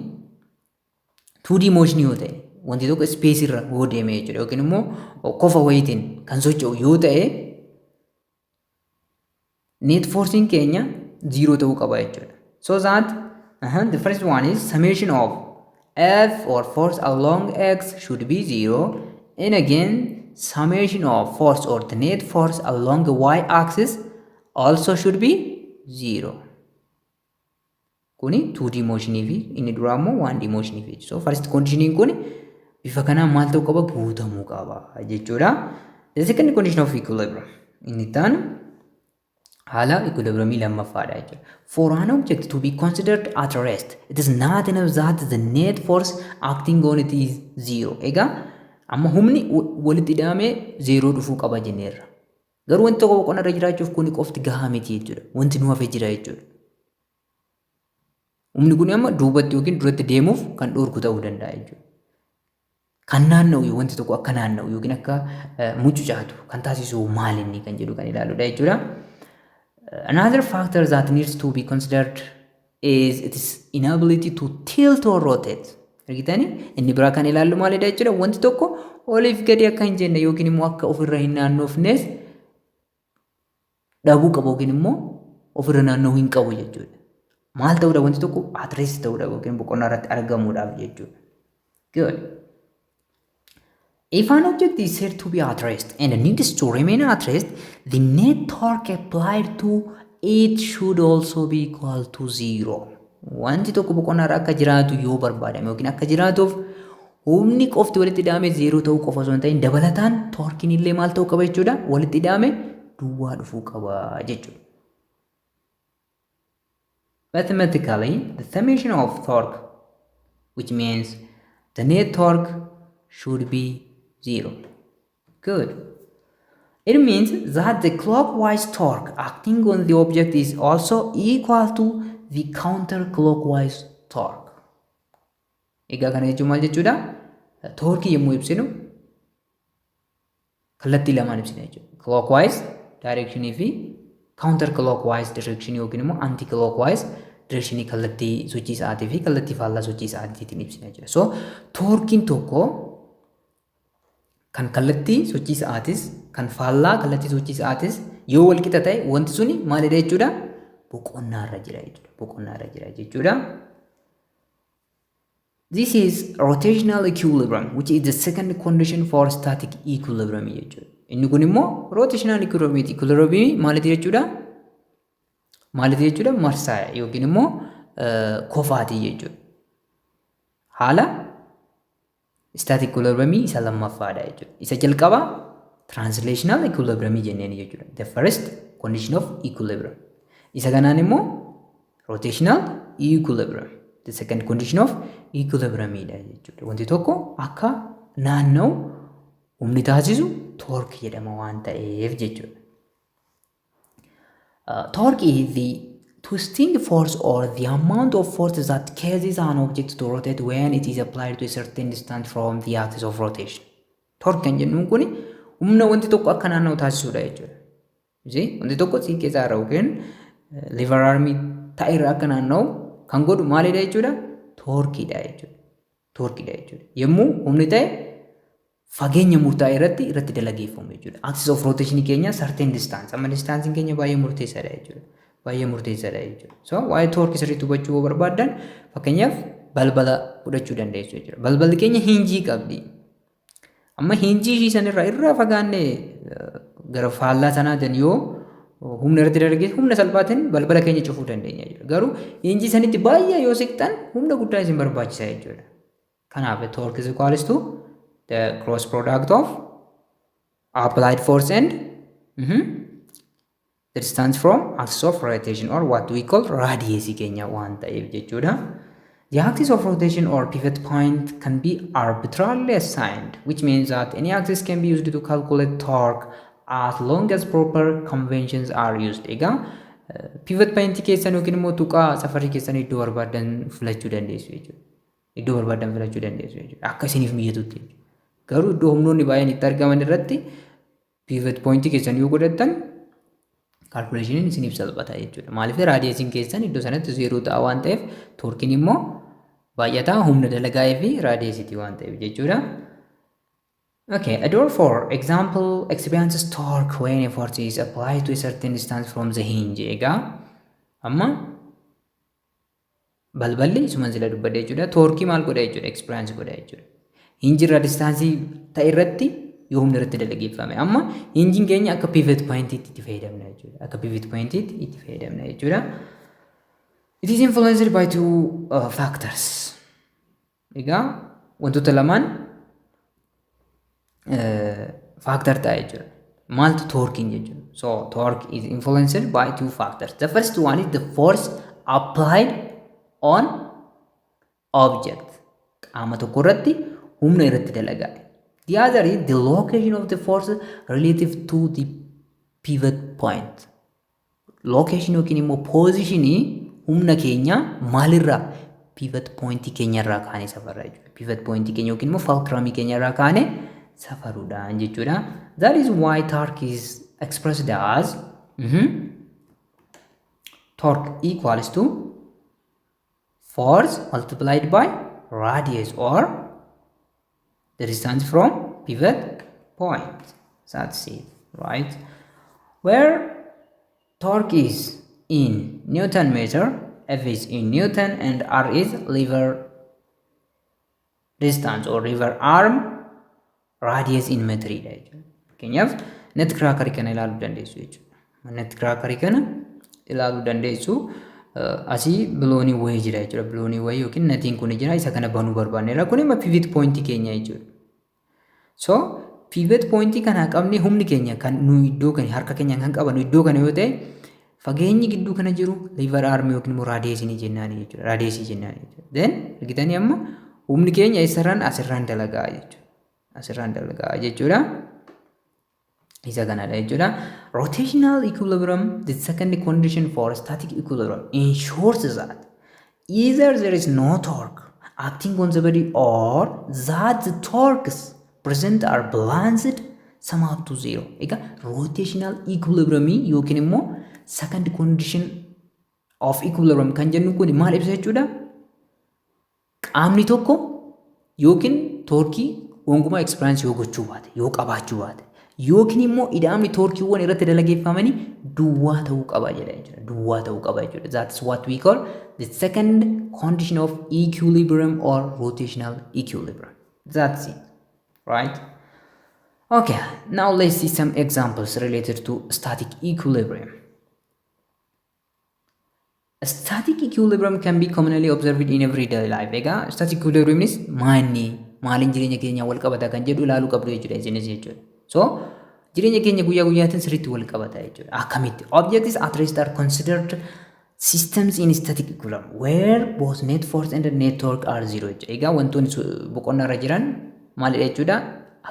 2D motion yoo ta'e, wanti tokko space irra yoo deeme jechuudha, yookiin immoo kofa wayiitiin kan socho'u yoo ta'e, net forcein keenya zero ta'uu qaba jechuudha. So that the first one is summation of F or force along x should be zero, and again summation of force or the net force along the y axis also should be zero. Kuni 2D motionii fi inni duraa immoo 1D motionii fi. So first conditioniin kun bifa kanaan maal ta'uu qaba? Guutamuu qaba jechuudha. The second condition of equilibrium inni itti aanu haala equilibriumii lammaffaadha jechuudha. For an object to be considered at rest, it is not enough that the net force acting on it is zero. Egaa amma humni walitti hidhamee zeeroo dhufuu qaba jenneerra. Garuu wanti tokko boqonnaa irra jiraachuuf kuni qofti gahaa miti jechuudha. Wanti nu hafe jira jechuudha. Humni kun amma duubatti yookiin duratti deemuuf kan dhorku ta'uu danda'a jechuudha. Kan naanna'u, wanti tokko akka naanna'u yookiin akka mucucaatu kan taasisu maal inni kan jedhu kan ilaaludha jechuudha. Another factor that needs to be considered is its inability to tilt or rotate. Argitanii, inni biraa kan ilaallu maalidha jechuudha? Wanti tokko oliif gadi akka hin jenne yookiin immoo akka ofirra hin naannofnes dhabuu qabu yookiin immoo ofirra naanna'uu hin qabu jechuudha. Maal ta'uudha? Wanti tokko at rest ta'uudha yookiin boqonnaa irratti argamuudhaaf jechuudha. Good. If an object is said to be at rest and needs to remain at rest, the net torque applied to it should also be equal to zero. Wanti tokko boqonnaa irra akka jiraatu yoo barbaadame yookiin akka jiraatuuf, humni qofti walitti hidhame zeeroo ta'uu qofa osoo hin ta'in, dabalataan torqueiin illee maal ta'uu qaba jechuudha? Walitti hidhame duwwaa dhufuu qaba jechuudha. Mathematically, the summation of torque, which means the net torque, should be zero. Good. It means that the clockwise torque acting on the object is also equal to the counterclockwise torque. Egaa kana jechuun maal jechuudha? Torqueii yommuu ibsinu kallattii lamaan ibsina jechuudha. Clockwise directionii fi counterclockwise direction yookiin immoo anti-clockwise directionii, kallattii sochii sa'aatii fi kallattii faallaa sochii sa'aatiitiin ibsina jechuudha. So torqueiin tokko kan kallattii sochii sa'aatis kan faallaa kallattii sochii sa'aatis yoo wal qixa ta'e, wanti suni maalidha jechuudha? Boqonnaarra jira jechuudha. Boqonnaarra jira jechuudha. This is rotational equilibrium, which is the second condition for static equilibrium jechuudha. Inni kun immoo rotational equilibrium. Equilibrium maaliti jechuudha? Maaliti jechuudha? Marsaa yookiin immoo kofaatii jechuudha. Haala static equilibrium isa lammaffaadha jechuudha. Isa jalqaba translational equilibrium jenneen jechuudha. The first condition of equilibrium. Isa kanaan immoo rotational equilibrium. The second condition of equilibrium dha jechuudha. Wanti tokko akka naanna'u humni taasisu torque jedhama waan ta'eef jechuudha. Torque is the twisting force or the amount of force that causes an object to rotate when it is applied to a certain distance from the axis of rotation. Torque kan jennuun kun humna wanti tokko akka naanna'u taasisudha jechuudha. Wanti tokko siiqqee isaa irra yookiin lever armii ta'e irra akka naanna'u kan godhu maalidha jechuudha? Torqueiidha jechuudha. Torqueiidha jechuudha. Yommuu humni ta'e fageenya murtaa'e irratti dalageeffamu jechuudha. Axis of rotation keenya certain distance. Amma distanceiin keenya baay'ee murteessaadha jechuudha. Baay'ee murteessaadha jechuudha. So waa'ee torqueii sirriitti hubachuu yoo barbaaddan, fakkeenyaaf balbala fudhachuu dandeessu jechuudha. Balballi keenya hingeii qabdi. Amma hingeii ishii sanirraa irraa fagaannee gara faallaa sanaatiin yoo humna irratti dalageesse, humna salphaatiin balbala keenya cufuu dandeenya jechuudha. Garuu hingeii sanitti baay'ee yoo siqxan, humna guddaa isin barbaachisa jechuudha. Kanaaf torque is equals to the cross product of applied force and the distance from axis of rotation or what we call radius keenya waan ta'eef jechuudha. The axis of rotation or pivot point can be arbitrarily assigned, which means that any axis can be used to calculate torque as long as proper conventions are used. Egaa pivot point keessan yookiin immoo tuqaa safarii keessan iddoo barbaadan filachuu dandeessu jechuudha. Iddoo barbaadan filachuu dandeessu jechuudha. Akka isiniif mijatutti jechuudha. Garuu iddoo humnoonni baay'een itti argaman irratti pivot point keessan yoo godhattan, calculationiin isiniif salphata jechuudha. Maaliif? Radiusiin keessan iddoo sanatti zeeroo ta'a waan ta'eef, torqueiin immoo baay'ataa humna dalagaa'ee fi radiusiitii waan ta'eef jechuudha. Okay, a door, for example, experiences torque when a force is applied to a certain distance from the hinge. Egaa amma balballi isuma sila dubbadhe jechuudha. Torqueii maal godha jechuudha? Experience godha jechuudha. Hinge irraa distanceii ta'e irratti yoo humna irratti dalageeffame. Amma hingeiin keenya akka pivot pointiitti itti fayyadamna jechuudha. Akka pivot pointiitti itti fayyadamna jechuudha. It is influenced by two factors. Egaa wantoota lamaan factor ta'a jechuudha. Maaltu torqueiin jechuudha? So torque is influenced by two factors. The first one is the force applied on object. Qaama tokko irratti humna irratti dalagaa. The other is the location of the force relative to the pivot point. Location yookiin immoo positionii humna keenya maalirraa? Pivot pointii keenyarraa kaanee safarra jechuudha. Pivot pointii keenya yookiin immoo fulcrumii keenyarraa kaanee safaruudhaan jechuudha. That is why torque is expressed as torque equals to force multiplied by radius or the distance from pivot point. That's it, right? Where torque is in Newton meter, F is in Newton, and R is lever distance or lever arm radius in meter dha jechuudha. Fakkeenyaaf, nutcrackerii kana ilaaluu dandeessu jechuudha. Nutcrackerii kana ilaaluu dandeessu. Asii biloonii wayii jira jechuudha. Biloonii wayii yookiin nutiin kun jira, isa kana banuu barbaanneerra. Kun immoo pivot pointii keenya jechuudha. So pivot pointii kana qabne, humni keenya kan nu iddoo kana harka keenyaan kan qabannu iddoo kana yoo ta'e, fageenyi gidduu kana jiru lever arm yookiin immoo radiusii jennaani jechuudha. Radiusii jennaani jechuudha. Then argitanii, amma humni keenya eessarraan? Asirraan dalagaa jechuudha. Asirraan dalagaa jechuudha. Isa kanadha jechuudha. Rotational equilibrium, the second condition for static equilibrium, ensures that either there is no torque acting on the body or that the torques present are balanced sum up to zero. Egaa rotational equilibrium yookiin immoo second condition of equilibrium kan jennu kun maal ibsa jechuudha? Qaamni tokko yookiin torqueii gonkumaa experience yoo gochuu baate, yoo qabaachuu baate, yookiin immoo ida'amni torqueiiwwan irratti dalageeffamanii duwwaa ta'uu qaba jedha jechuudha. Duwwaa ta'uu qaba jechuudha. That's what we call the second condition of equilibrium or rotational equilibrium. That's it. Right? Okay, now let's see some examples related to static equilibrium. Static equilibrium can be commonly observed in everyday life. Egaa static equilibriumnis maanni maaliin jireenya keenya wal qabata kan jedhu ilaaluu qabdu jechuudha isinis jechuudha. So jireenya keenya guyyaa guyyaatiin sirriitti wal qabata jechuudha. Akkamitti? Objects at rest are considered systems in static equilibrium where both net force and net torque are zero jechuudha. Egaa wantoonni boqonnaa irra jiran maalidha jechuudha?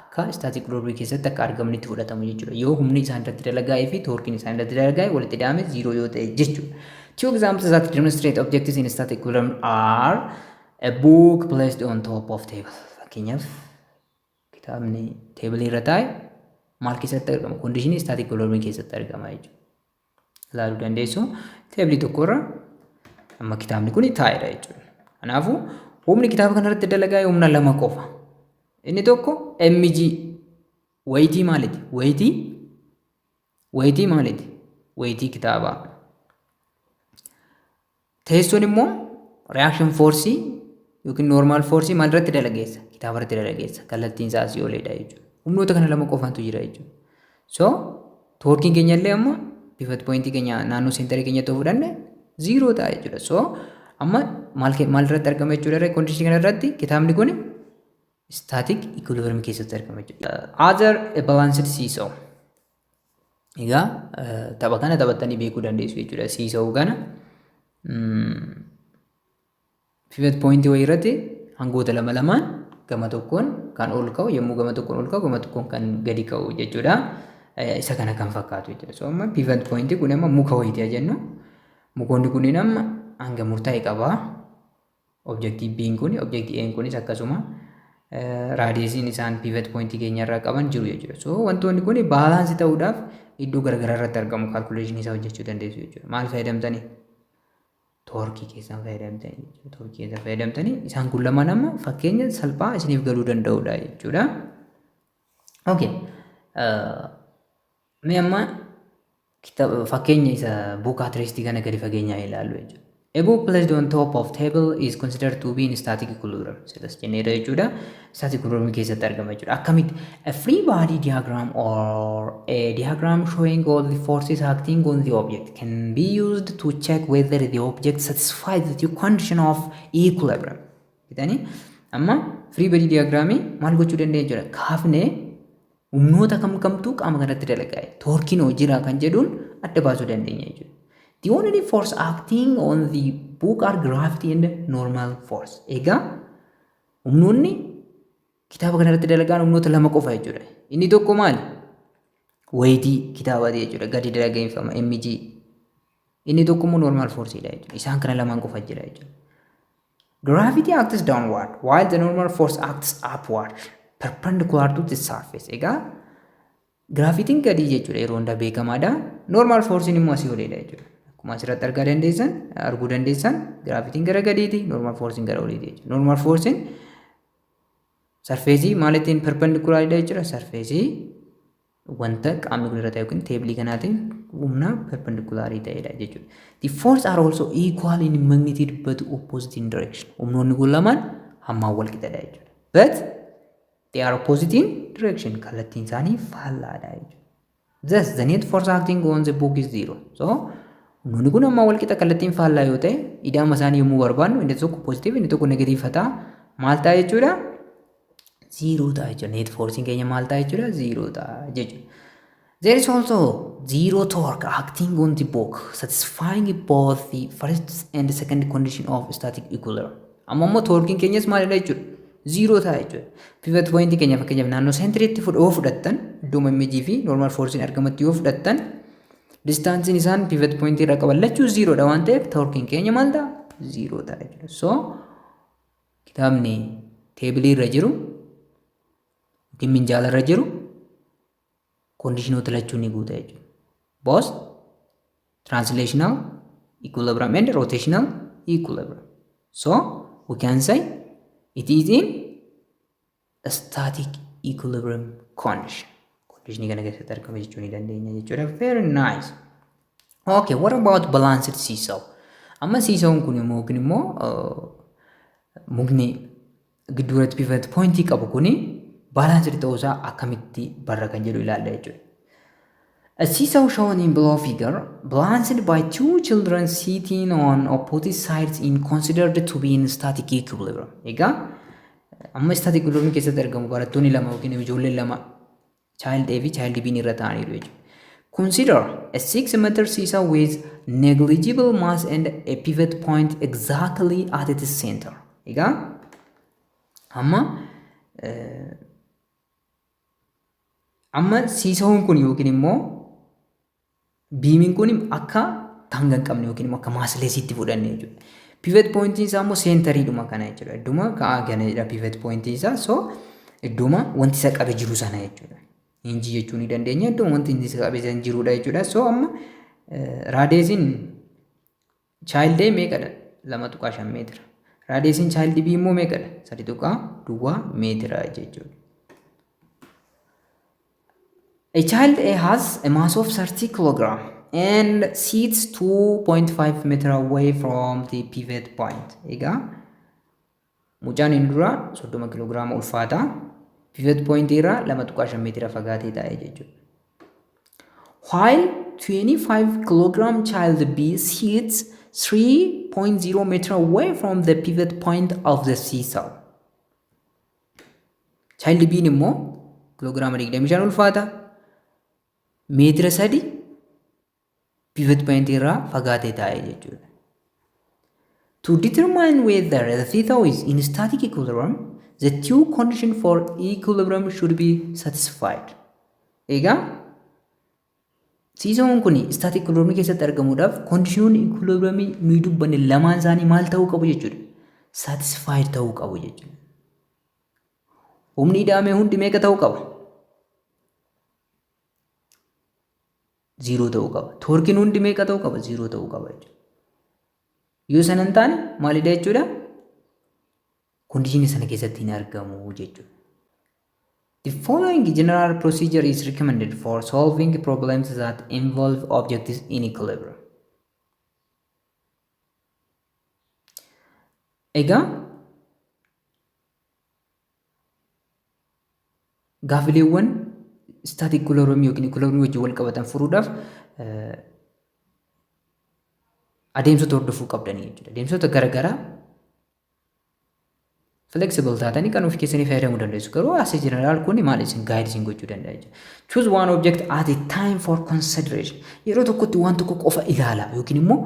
Akka static equilibrium keessatti akka argamanitti fudhatamu jechuudha. Yoo humni isaan irratti dalagaa'ee fi torqueiin isaan irratti dalagaa'e walitti ida'ame zero yoo ta'e jechuudha. Two examples that demonstrate objects in static equilibrium are a book placed on top of table. Fakkeenyaaf, kitaabni tableii irra taa'e maal keessatti argama? Conditionii static equilibrium keessatti argama jechuudha. Ilaaluu dandeessu. Tableii tokkorra amma kitaabni kun taa'edha jechuudha. Kanaafuu humni kitaaba kanarratti dalagaa'e humna lama qofa. Inni tokko mg, weightii maaliti? Weightii maaliti? Weightii kitaabaa. Teessoon immoo reaction forceii yookiin normal forceii maal irratti dalageessa? Kitaaba irratti dalageessa. Kallattiin isaa asii oleedha jechuudha. Humnoota kana lama qofaatu jira jechuudha. So torqueiin keenya illee amma pivot pointii keenya naannoo centerii keenyatti yoo fudhanne zero ta'a jechuudha. So amma maal maal irratti argama jechuudha? Conditionii kana irratti kitaabni kun static equilibrium keessatti argama jechuudha. Other, a balanced seesaw. Egaa tapha kana taphattanii beekuu dandeessu jechuudha. Seesaw kana pivot pointii wayii irratti hangoota lama lamaan gama tokkoon kan ol ka'u, yommuu gama tokkoon ol ka'u gama tokkoon kan gadi ka'u jechuudha. Isa kana kan fakkaatu jechuudha. So amma pivot pointii kun amma muka wayiiti jennu. Mukoonni kunniin amma hanga murtaa'e qaba. Objectii B'n kun, objectii A'n kunis akkasuma radiusiin isaan pivot pointii keenya irraa qaban jiru jechuudha. So wantoonni kun balanceii ta'uudhaaf iddoo garaagaraa irratti argamu, calculationii isaa hojjechuu dandeessu jechuudha. Maal fayyadamtanii? Torqueii keessan fayyadamtanii jechuudha. Torqueii keessan fayyadamtanii isaan kun lamaan amma fakkeenya salphaa isiniif galuu danda'udha jechuudha. Okay. Mee amma fakkeenya isa book at restii kana gadi fageenyaa ilaallu jechuudha. A book placed on top of table is considered to be in static equilibrium. Silas jenneera jechuudha. Static equilibrium keessatti argama jechuudha. Akkamitti? A free body diagram or a diagram showing all the forces acting on the object can be used to check whether the object satisfies the condition of equilibrium. Kitani amma free body diagramii maal gochuu dandeenya jechuudha? Kaafnee humnoota kam kamtu qaama kanatti dalagaa, torqueiin hoo jira kan jedhuun adda baasuu dandeenya jechuudha. The only force acting on the book are gravity and normal force. Egaa humnoonni kitaaba kanarratti dalagaan humnoota lama qofa jechuudha. Inni tokko maali? Weightii kitaabaati jechuudha. Gadi dalageeffama mg. Inni tokko immoo normal force dha jechuudha. Isaan kana lamaan qofa jira jechuudha. Gravity acts downward while the normal force acts upward perpendicular to the surface. Egaa giraafitiin gadii jechuudha yeroo hundaa beekamaadha. Normal forcein immoo asii oliidha jechuudha. Akkuma asirratti argaa dandeessan arguu dandeessan giraafitiin gara gadiiti, normal forcein gara oliiti jechuudha. Normal forcein sarfeesii maalittiin perpendicularidha jechuudha. Sarfeesii wanta qaamni kun irra ta'e yookiin teebilii kanaatiin humna perpendikulaarii ta'edha jechuudha. The force are also equal in magnitude but opposite in direction. Humnoonni kun lamaan hammaan wal qixadha jechuudha. But they are opposite in direction. Kallattiin isaanii faallaadha jechuudha. Thus the net force acting on the book is zero. So humnoonni kun hammaan wal qixa kallattiin faallaa yoo ta'e ida'ama isaanii yommuu barbaannu inni tokko positive inni tokko negative ta'a. Maal ta'a jechuudha? Zero ta'a jechuudha. Net forcein keenya maal ta'a jechuudha? Zero ta'a jechuudha. There is also zero torque acting on the book, satisfying both the first and the second condition of static equilibrium. Amma immoo torkiin keenyas maalidha jechuudha? Zero ta'a jechuudha. Pivot point keenya fakkeenyaaf naannoo seentiriitti yoo fudhattan iddoo mg fi normal forcein argamatti yoo fudhattan distaansiin isaan pivot point irra qaban lachuu zerodha waan ta'eef torkiin keenya maal ta'a? Zero ta'a jechuudha. So kitaabni teebilii irra jiru yookiin minjaala irra jiru kondishinoota lachuu ni guuta jechuudha. Both translational equilibrium and rotational equilibrium. So we can say it is in a static equilibrium condition. Conditionii kana keessatti argama jechuu ni dandeenya jechuudha. Very nice. Okay, what about balanced seesaw? Amma seesaw'n kun immoo yookiin immoo mukni gidduu irratti pivot pointii qabu kuni balanced ta'uusaa akkamitti barra kan jedhu ilaalla jechuudha. A seesaw shown in below figure, balanced by two children sitting on opposite sides in considered to be in static equilibrium. Egaa amma static equilibrium keessatti argamu barattoonni lama yookiin ijoolleen lama child A fi child B irra ta'aniiru jechuudha. Consider a 6 meter seesaw with negligible mass and a pivot point exactly at its center. Egaa amma amma siisawuun kun yookiin immoo biimiin kun akka hanga hin qabne yookiin immoo akka maasleesiitti fudhanne jechuudha. Pivot pointiin isaa immoo seentariidhuma kana jechuudha. Idduma ka'aa kana pivot pointiin isaa so idduma wanti isa qabe jiru sana jechuudha. Hinjii jechuu ni dandeenya. Idduma wanti inni isa qabe jirudha jechuudha. So amma raadeesiin child A meeqadha? 2.5 meetira. Raadeesiin child B immoo meeqadha? 3.0 meetira jechuudha. A child A has a mass of 30 kilogram and sits 2.5 meter away from the pivot point. Egaa mucaan inni dura 30 kiloogiraama ulfaata. Pivot point irraa 2.5 meetira fagaatee taa'e jechuudha. While 25 kilogram child B sits 3.0 meter away from the pivot point of the seesaw. Child B immoo kiloogiraama 25 ulfaata. Meetira 3 pivot point irraa fagaatee taa'e jechuudha. To determine whether the seesaw is in static equilibrium, the two conditions for equilibrium should be satisfied. Egaa siisoon kun static equilibrium keessatti argamuudhaaf kondishinoonni equilibrium nuyi dubbanne lamaan isaanii maal ta'uu qabu jechuudha. Satisfied ta'uu qabu jechuudha. Humni ida'ame hundi meeqa ta'uu qaba? Ziiroo ta'uu qaba. Toorkiin hundi meeqa ta'uu qaba? Ziiroo ta'uu qaba jechuudha. Yoo sana hin taane maalidha jechuudha? Kondishinii sana keessatti hin argamu jechuudha. The following general procedure is recommended for solving problems that involve objects in equilibrium. Egaa gaafileewwan static equilibrium yookiin equilibrium wajjin wal qabatan furuudhaaf adeemsota hordofuu qabdanii jechuudha. Adeemsota garaagaraa flexible taatanii kan ofii keessanii fayyadamuu dandeessu. Garuu as general kun maal isin guide isin gochuu danda'a jechuudha. Choose one object at a time for consideration. Yeroo tokkotti waan tokko qofa ilaala yookiin immoo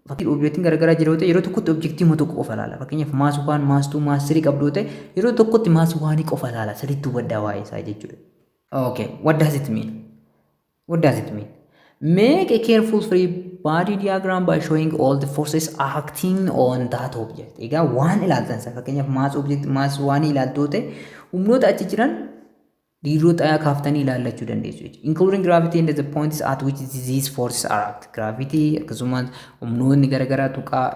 fakkii objektiin garaagaraa jira yoo ta'e yeroo tokkotti objektii tokko qofa ilaala. Fakkeenyaaf maas waan maas tuu maas sirii qabdu yoo ta'e yeroo tokkotti maas waanii qofa ilaala. Sirriitti hubadhaa waa'ee isaa jechuudha. Okay, what does it mean? What does it mean? Make a careful free body diagram by showing all the forces acting on that object. Egaa waan ilaaltan sana, fakkeenyaaf mass object mass waan ilaaltuu ta'e, humnoota achi jiran diriiroo xayaa kaaftanii ilaallachuu dandeessu jechuudha. Including gravity and the points at which these forces are act. Gravity akkasumas humnoonni garaagaraa tuqaa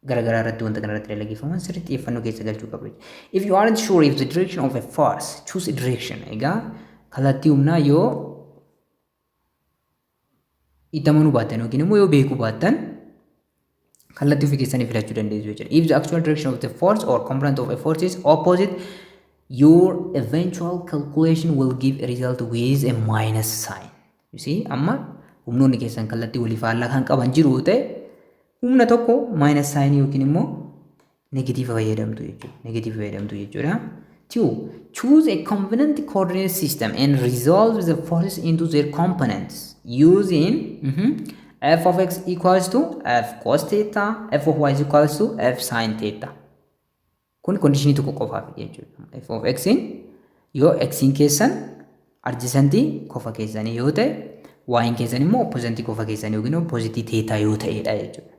garaagaraa irratti wanta kana irratti dalageeffaman sirriitti xiyyeeffannoo keessa galchuu qabdu. If you aren't sure if the direction of a force, choose a direction. Egaa kallattii humnaa yoo itti amanuu baattan yookiin immoo yoo beekuu baattan, kallattii ofii keessanii filachuu dandeessu jechuudha. If the actual direction of the force or component of a force is opposite, your eventual calculation will give a result with a minus sign. You see, amma humnoonni keessan kallattii walii faallaa kan qaban jiru ta'e, humna tokko minus sign yookiin immoo negative fayyadamtu jechuudha. Negative fayyadamtu jechuudha. Two, choose a convenient coordinate system and resolve the forces into their components using f of x equals to f cos theta, f of y is equals to f sin theta. Kun conditionii tokko qofaaf jechuudha. F of x yoo x keessan adjacentii kofa keessanii yoo ta'e, y keessan immoo oppositii kofa keessanii yookiin oppositii theta yoo ta'edha jechuudha.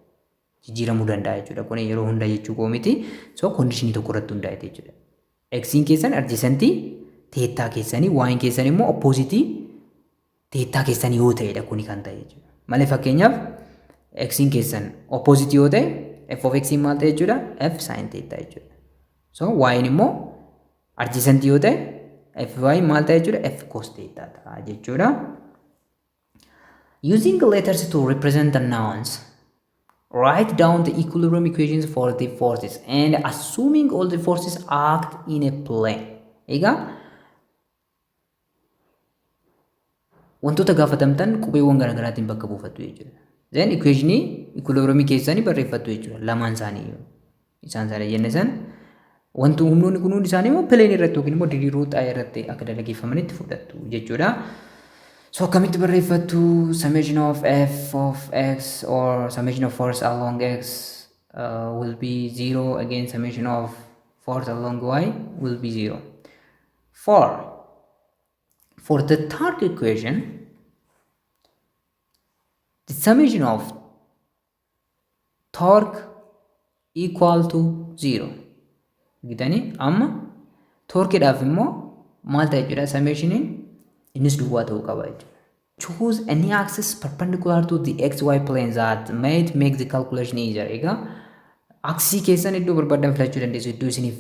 Jijjiiramuu danda'a jechuudha. Kun yeroo hunda jechuu koo miti. So conditionii tokko irratti hundaa'e jechuudha. X keessan adjacentii theta keessanii, y keessan immoo oppositii theta keessanii yoo ta'edha kuni kan ta'e jechuudha. Malee fakkeenyaaf x keessan oppositii yoo ta'e, f of x maal ta'e jechuudha? F sin theta jechuudha. So y immoo adjacentii yoo ta'e, f y maal ta'e jechuudha? F cos theta ta'a jechuudha. Using letters to represent the unknowns, write down the equilibrium equations for the forces and assuming all the forces act in a plane. Egaa wantoota gaafatamtan qubeewwan garaagaraatiin bakka buufattu jechuudha. Then equationii equilibriumii keessanii barreeffattu jechuudha. Lamaan isaanii isaan sana jenne san wanti humnoonni kun hundi isaanii immoo plane irratti yookiin immoo diriiroo xaa'ee irratti akka dalageeffamanitti fudhattu jechuudha. So akkamitti barreeffattu? Summation of f of x or summation of force along x will be 0. Again, summation of force along y will be 0. For the third equation, the summation of torque equal to 0. Gitanii amma torqueidhaaf immoo maal ta'a jechuudha? Summationiin innis duwwaa ta'uu qaba jechuudha. Choose any axis perpendicular to the xy plane that might make the calculation easier. Egaa axisii keessan iddoo barbaadan filachuu dandeessu, iddoo isiniif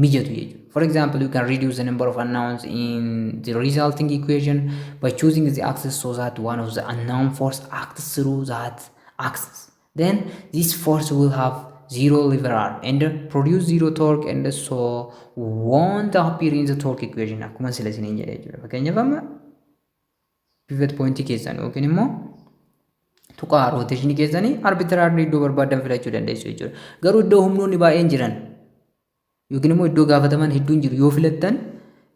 mijatu jechuudha. For example, you can reduce the number of unknowns in the resulting equation by choosing the axis so that one of the unknown force acts through that axis. Then this force will have zero lever arm and produce zero torque and so won't appear in the torque equation. Akkuma sila isiniin jedhe jechuudha. Fakkeenyaaf amma pivot pointii keessan yookiin immoo tuqaa rotationii keessanii arbitrary iddoo barbaadan filachuu dandeessu jechuudha. Garuu iddoo humnoonni baay'een jiran yookiin immoo iddoo gaafataman hedduun jiru yoo filattan,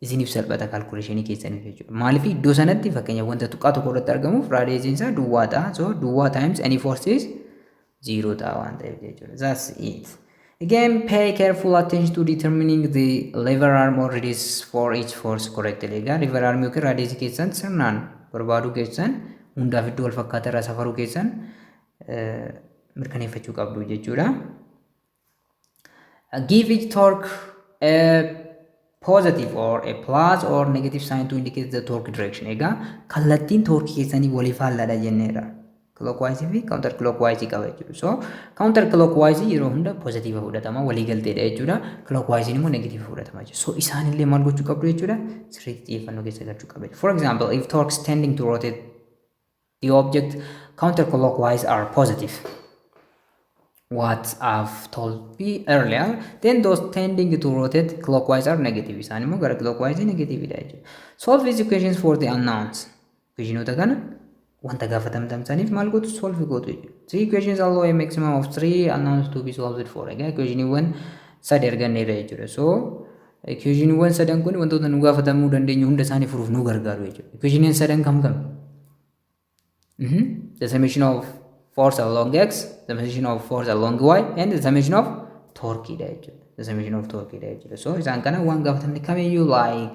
isiniif salphata calculationii keessaniif jechuudha. Maaliif? Iddoo sanatti fakkeenyaaf wanta tuqaa tokko irratti argamuuf radiusiin isaa duwwaa ta'a. So duwwaa times any force is zero ta'a waan ta'eef jechuudha. That's it. Again, pay careful attention to determining the lever arm or radius for each force correctly. Egaa lever arm yookiin radius keessan sirnaan barbaaduu keessan, hundaaf iddoo wal fakkaataa irraa safaruu keessan mirkaneeffachuu qabdu jechuudha. Give each torque a positive or a plus or negative sign to indicate the torque direction. Egaa kallattiin torque keessanii walii faallaadha jenneera. Clockwise fi counter clockwise qaba jechuudha. So counter clockwise yeroo hunda positive fudhatama, walii galteedha jechuudha. Clockwise immoo negative fudhatama jechuudha. So isaanillee maal gochuu qabdu jechuudha? Sirriitti xiyyeeffannoo keessa galchuu qabdu. For example, if torques tending to rotate the object counterclockwise are positive, what I've told me earlier, then those tending to rotate clockwise are negative. Isaan immoo gara clockwise negative dha jechuudha. Solve these equations for the unknowns. Equationoota kana wanta gaafatamtan saniif maal gootu? Solve gootu jechuudha. Three equations allow a maximum of three unknowns to be solved for. Egaa equationiiwwan sadi arganneerra jechuudha. So equationiiwwan sadan kun wantoota nu gaafatamuu dandeenyu hunda isaanii furuuf nu gargaaru jechuudha. Equationiin sadan kam kam? The summation of force along x, the summation of force along y, and the summation of torque dha jechuudha. The summation of torque dha jechuudha. So isaan kana waan gaafatamne kamiyyuu like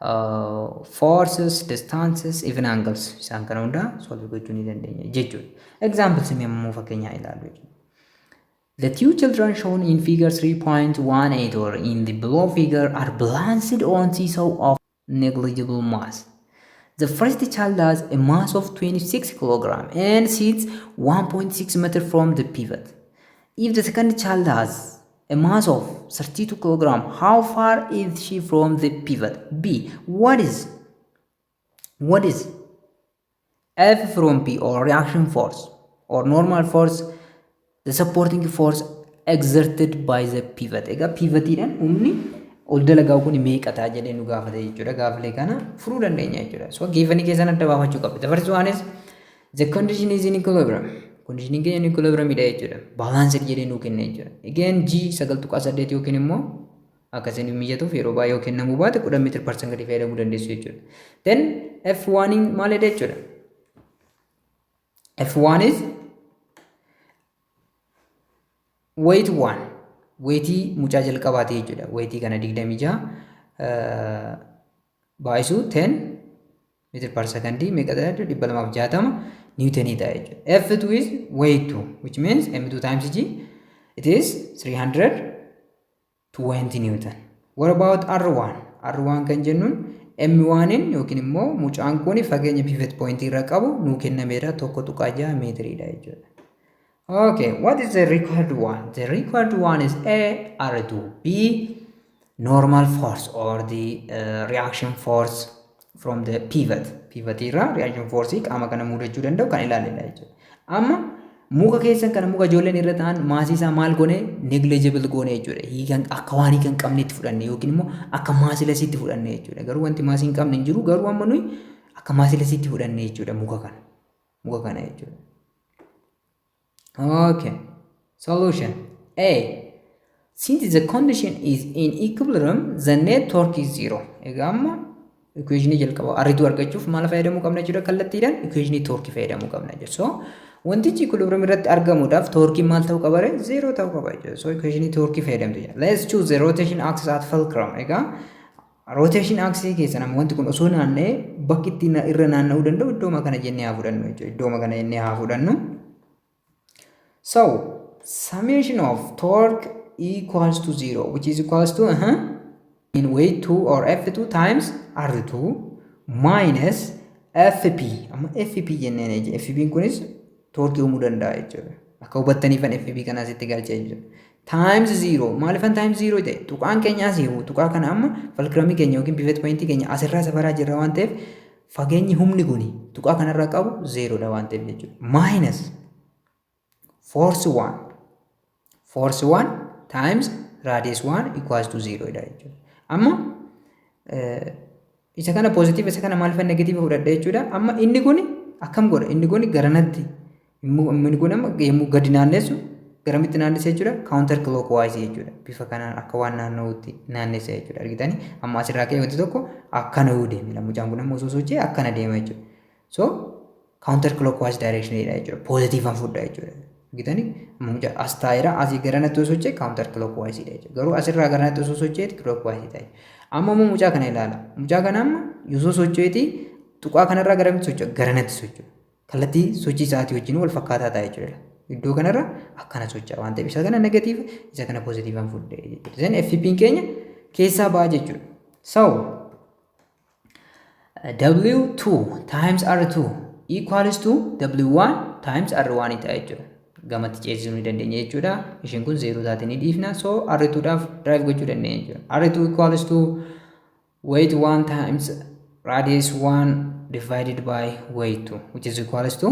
Forces, distances, even angles, isaan kana hundaa solve gochuu ni dandeenya jechuudha. Examples immoo fakkeenyaa ilaallu jechuudha. The two children shown in figure 3.18 or in the below figure are balanced on seesaw of negligible mass. The first child has a mass of 26 kg and sits 1.6 meter from the pivot. If the second child has a mass of 32 kg, how far is she from the pivot? B. What is F from P or reaction force or normal force, the supporting force exerted by the pivot? Egaa pivotiidhaan humni ol dalagaa kun meeqa ta'a jedhee nu gaafate jechuudha. Gaafilee kana furuu dandeenya jechuudha. So givenii keessan adda baafachuu qabda. The first one is the condition is in equilibrium. Conditioning keenya in equilibrium dha jechuudha. Balanced jedhee nuu kenna jechuudha. Again, G 9.8 yookiin immoo akkasiin mijatuuf yeroo baay'ee yoo kennamuu baate 10 meter per second fayyadamuu dandeessu jechuudha. Then F1 maalidha jechuudha? F1 is weight 1, weightii mucaa jalqabaati jechuudha. Weightii kana 26 baay'isuu 10 meter per second meeqa ta'a jechuudha? 260 newtonii ta'a jechuudha. F2 is weight 2, which means M2 times G. It is 320 newton. What about R1? R1 kan jennuun M1 yookiin immoo mucaan kun fageenya pivot point irra qabu nuu kennameera, 1.6 meetiriidha jechuudha. Okay, what is the required one? The required one is A, R2, B, normal force or the reaction force from the pivot. Pivot irraa reaction force qaama kana mudachuu danda'u kan ilaalledha jechuudha. Amma muka keessan kana, muka ijoolleen irra ta'an, massii isaa maal goone? Negligible goone jechuudha. Hiikan akka waan hiika hin qabnetti fudhanne yookiin immoo akka masslessiitti fudhanne jechuudha. Garuu wanti massii hin qabne hin jiru, garuu amma nuyi akka masslessiitti fudhanne jechuudha muka kana. Muka kana jechuudha. Okay. Solution. A. Since the condition is in equilibrium, the net torque is zero. Egaa amma equationii jalqaba R two argachuuf maal fayyadamuu qabna jechuudha? Kallattiidhaan equationii torque fayyadamuu qabna jechuudha. So wantichi equilibrium irratti argamuudhaaf torqueiin maal ta'uu qaba ree? Zero ta'uu qaba jechuudha. So equationii torque fayyadamtu jechuudha. Let's choose the rotation axis at fulcrum. Egaa rotation axis keessa nama wanti kun osoo naanna'ee bakki ittiin irra naanna'uu danda'u iddooma kana jennee haa fudhannu jechuudha. Iddooma kana jennee haa fudhannu. So summation of torque equals to zero, which is equals to in weight 2 or F2 times R2 minus FP. Amma FP jenneen jechuudha. FP kunis torqueii uumuu danda'a jechuudha. Akka hubattaniifan FP kana asitti galchee jechuudha. Times 0. Maaliifan times 0 ta'e? Tuqaan keenya asii, tuqaa kana amma fulcrumii keenya yookiin pivot pointii keenya asirraa safaraa jirra waan ta'eef, fageenyi humni kuni tuqaa kanarraa qabu zerodha waan ta'eef jechuudha. Minus force 1, force 1 times radius 1 equals to 0 dha jechuudha. Amma isa kana positive, isa kana maaliifan negative fudhadha jechuudha. Amma inni kun akkam godha? Inni kun garanatti, inni kun amma yommuu gadi naannessu garamitti naannessa jechuudha? Counter clockwise jechuudha. Bifa kanaan akka waan naanna'utti naannessa jechuudha. Argitanii, amma asirraa ka'ee wanti tokko akkana yoo deeme, mucaan kun amma osoo socho'ee akkana deema jechuudha. So counter clockwise direction dha jechuudha. Positivean fudha jechuudha. Argitanii, mucaa as taa'eera, asii garanatti osoo socho'e counter clockwise dha jechuudha. Garuu asirraa garanatti osoo socho'eeti clockwise ta'a. Amma immoo mucaa kana ilaala. Mucaa kana amma osoo socho'eeti tuqaa kanarraa garamitti socho'a? Garanatti socho'a. Kallattii sochii isaatii wajjin wal fakkaataa ta'a jechuudha. Iddoo kanarra akkana socho'a waan ta'eef, isa kana negative, isa kana positivean fudhee jechuudha. Then FP'n keenya keessaa ba'a jechuudha. So W2 times R2 equals to W1 times R1 ta'a jechuudha. Gamatti ceesisuu ni dandeenya jechuudha. Isheen kun zero taate ni dhiifna. So R2 dhaaf derive gochuu dandeenya jechuudha. R2 equals to weight 1 times radius 1 divided by weight 2, which is equals to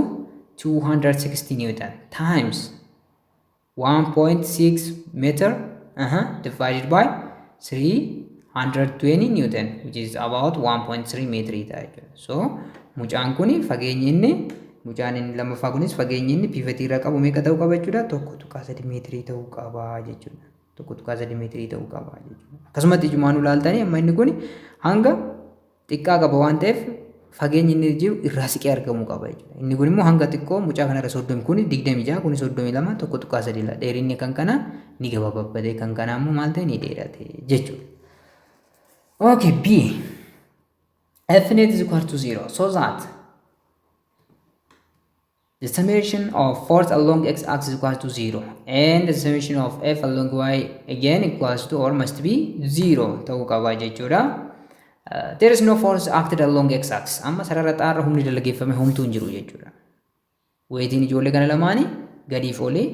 260 newton times 1.6 meter divided by 320 newton, which is about 1.3 meter ta'a jechuudha. So mucaan kun fageenyi inni, mucaan inni lammaffaa kunis fageenyi inni pivotii irraa qabu meeqa ta'uu qaba jechuudha? 1.3 meetirii ta'uu qaba jechuudha. 1.3 meetirii ta'uu qaba jechuudha. Akkasumatti ijumaan ilaaltanii, amma inni kun hanga xiqqaa qaba waan ta'eef, fageenyi inni jiru irraa siqee argamuu qaba jechuudha. Inni kun immoo hanga xiqqoo mucaa kanarra 30, kun 26, kun 32, 1.3 la. Dheerinni kan kana ni gabaabbate, kan kanaa immoo maal ta'e? Ni dheerate jechuudha. Okay, B. F net is equal to 0 so that the summation of force along x axis equals to 0 and the summation of F along y again equals to or must be 0 ta'uu qaba jechuudha. There is no force acted along x axis. Amma sarara x irra humni dalageeffame homtuu hin jiru jechuudha. Weightiin ijoollee kana lamaanii gadiif olii,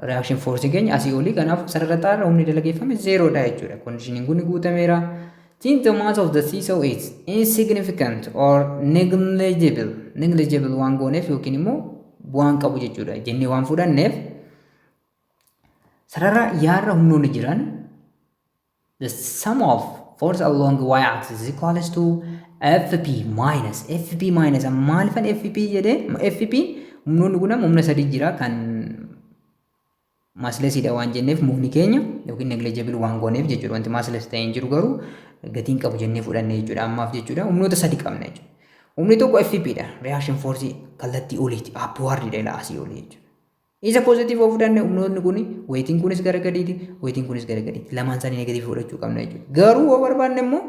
reaction force keenya asii olii, kanaaf sarara x irra humni dalageeffame zeeroodha jechuudha. Conditioniin kun guutameera. Since the mass of the seesaw is insignificant or negligible waan gooneef yookiin immoo bu'aan qabu jechuudha jennee waan fudhanneef, sarara y irra humnoonni jiran, the sum of force along y axis is equals to FP minus, FP minus. Maalifan FP jedhee? FP humnoonni kun humna sadi jira kan masslessiidha waan jenneef mukni keenya yookiin negligible waan gooneef jechuudha. Wanti massless ta'e hin jiru, garuu gatiin qabu jennee fudhanne jechuudha ammaaf jechuudha. Humnoota sadi qabna jechuudha. Humni tokko FP dha. Reaction force kallattii oliiti. Upward dha, ilaa asii olii jechuudha. Isa positive yoo fudhanne, humnoonni kun, weightiin kunis gara gadiiti, weightiin kunis gara gadiiti. Lamaan isaanii negative fudhachuu qabna jechuudha. Garuu yoo barbaanne immoo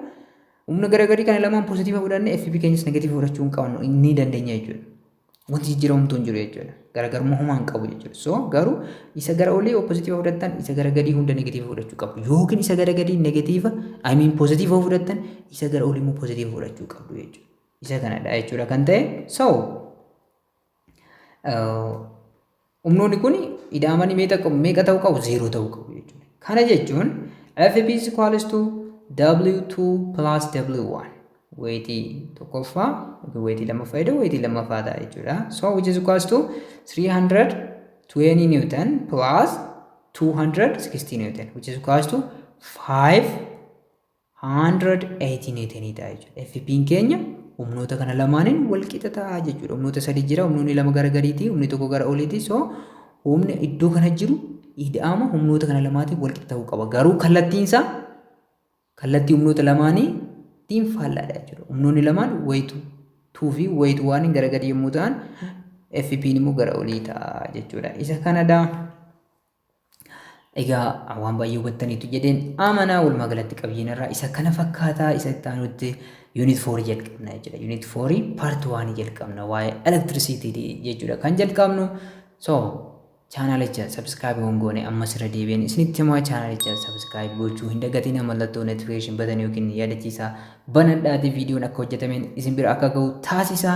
humna gara gadii kana lamaan positive fudhanne FP keenyas negative fudhachuu hin qabnu, ni dandeenya jechuudha. Wanti jijjiiramtu hin jiru jechuudha. Garaagarummaa homaa hin qabu jechuudha. So garuu isa gara olii yoo positive fudhattan, isa gara gadii hunda negative fudhachuu qabdu. Yookiin isa gara gadii negative, I mean positive fudhattan, isa gara olii immoo positive fudhachuu qabdu jechuudha. Isa kanadha jechuudha kan ta'e. So humnoonni kun ida'amanii meeqa ta'uu qabu? Zeeroo ta'uu qabu jechuudha. Kana jechuun FP is equals to W2 plus W1. Weightii tokkoffaa yookiin weightii lammaffaa jedhu weightii lammaffaa ta'a jechuudha. So which is equals to 320 Newton plus 260 Newton, which is equals to 580 Newton ta'a jechuudha. FP'n keenya humnoota kana lamaaniin wal qixa ta'a jechuudha. Humnoota sadi jira, humnoonni lama gara gadiiti, humni tokko gara oliiti. So humni iddoo kana jiru ida'ama humnoota kana lamaatiin wal qixa ta'uu qaba. Garuu kallattiin isaa kallattii humnoota lamaaniitiin faallaadha jechuudha. Humnoonni lamaan weight two fi weight one gara gadi yommuu ta'an, FP'n immoo gara olii ta'a jechuudha. Isa kanadha. Egaa waan baay'ee hubattaniitu jedheen amanaa. Walumaa galatti qabiyyeen irraa isa kana fakkaataa. Isa itti aanutti unit 4 jalqabna jechuudha. Unit 4 part 1 jalqabna, waa'ee electricity jechuudha kan jalqabnu. So channelicha subscribe hin goone ammas irra deebi'een isinitti himaa, channelicha subscribe gochuu hin dagatiin. Mallattoo notification button yookiin yaadachiisaa banadhaatii viidiyoon akka hojjetameen isin bira akka ga'u taasisa.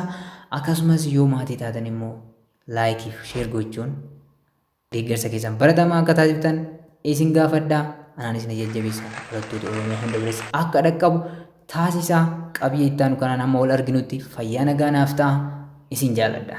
Akkasumas yoo maatii taatan immoo like fi share gochuun deeggarsa keessan baratamaa akka taasiftan isin gaafadhaa. Anaan isin jajjabeessa, barattoota Oromoo hunda biras akka dhaqqabu taasisaa. Qabiyyee itti aanu kanaan hamma wal arginutti fayyaa nagaa naaf ta'a, isin jaalladha.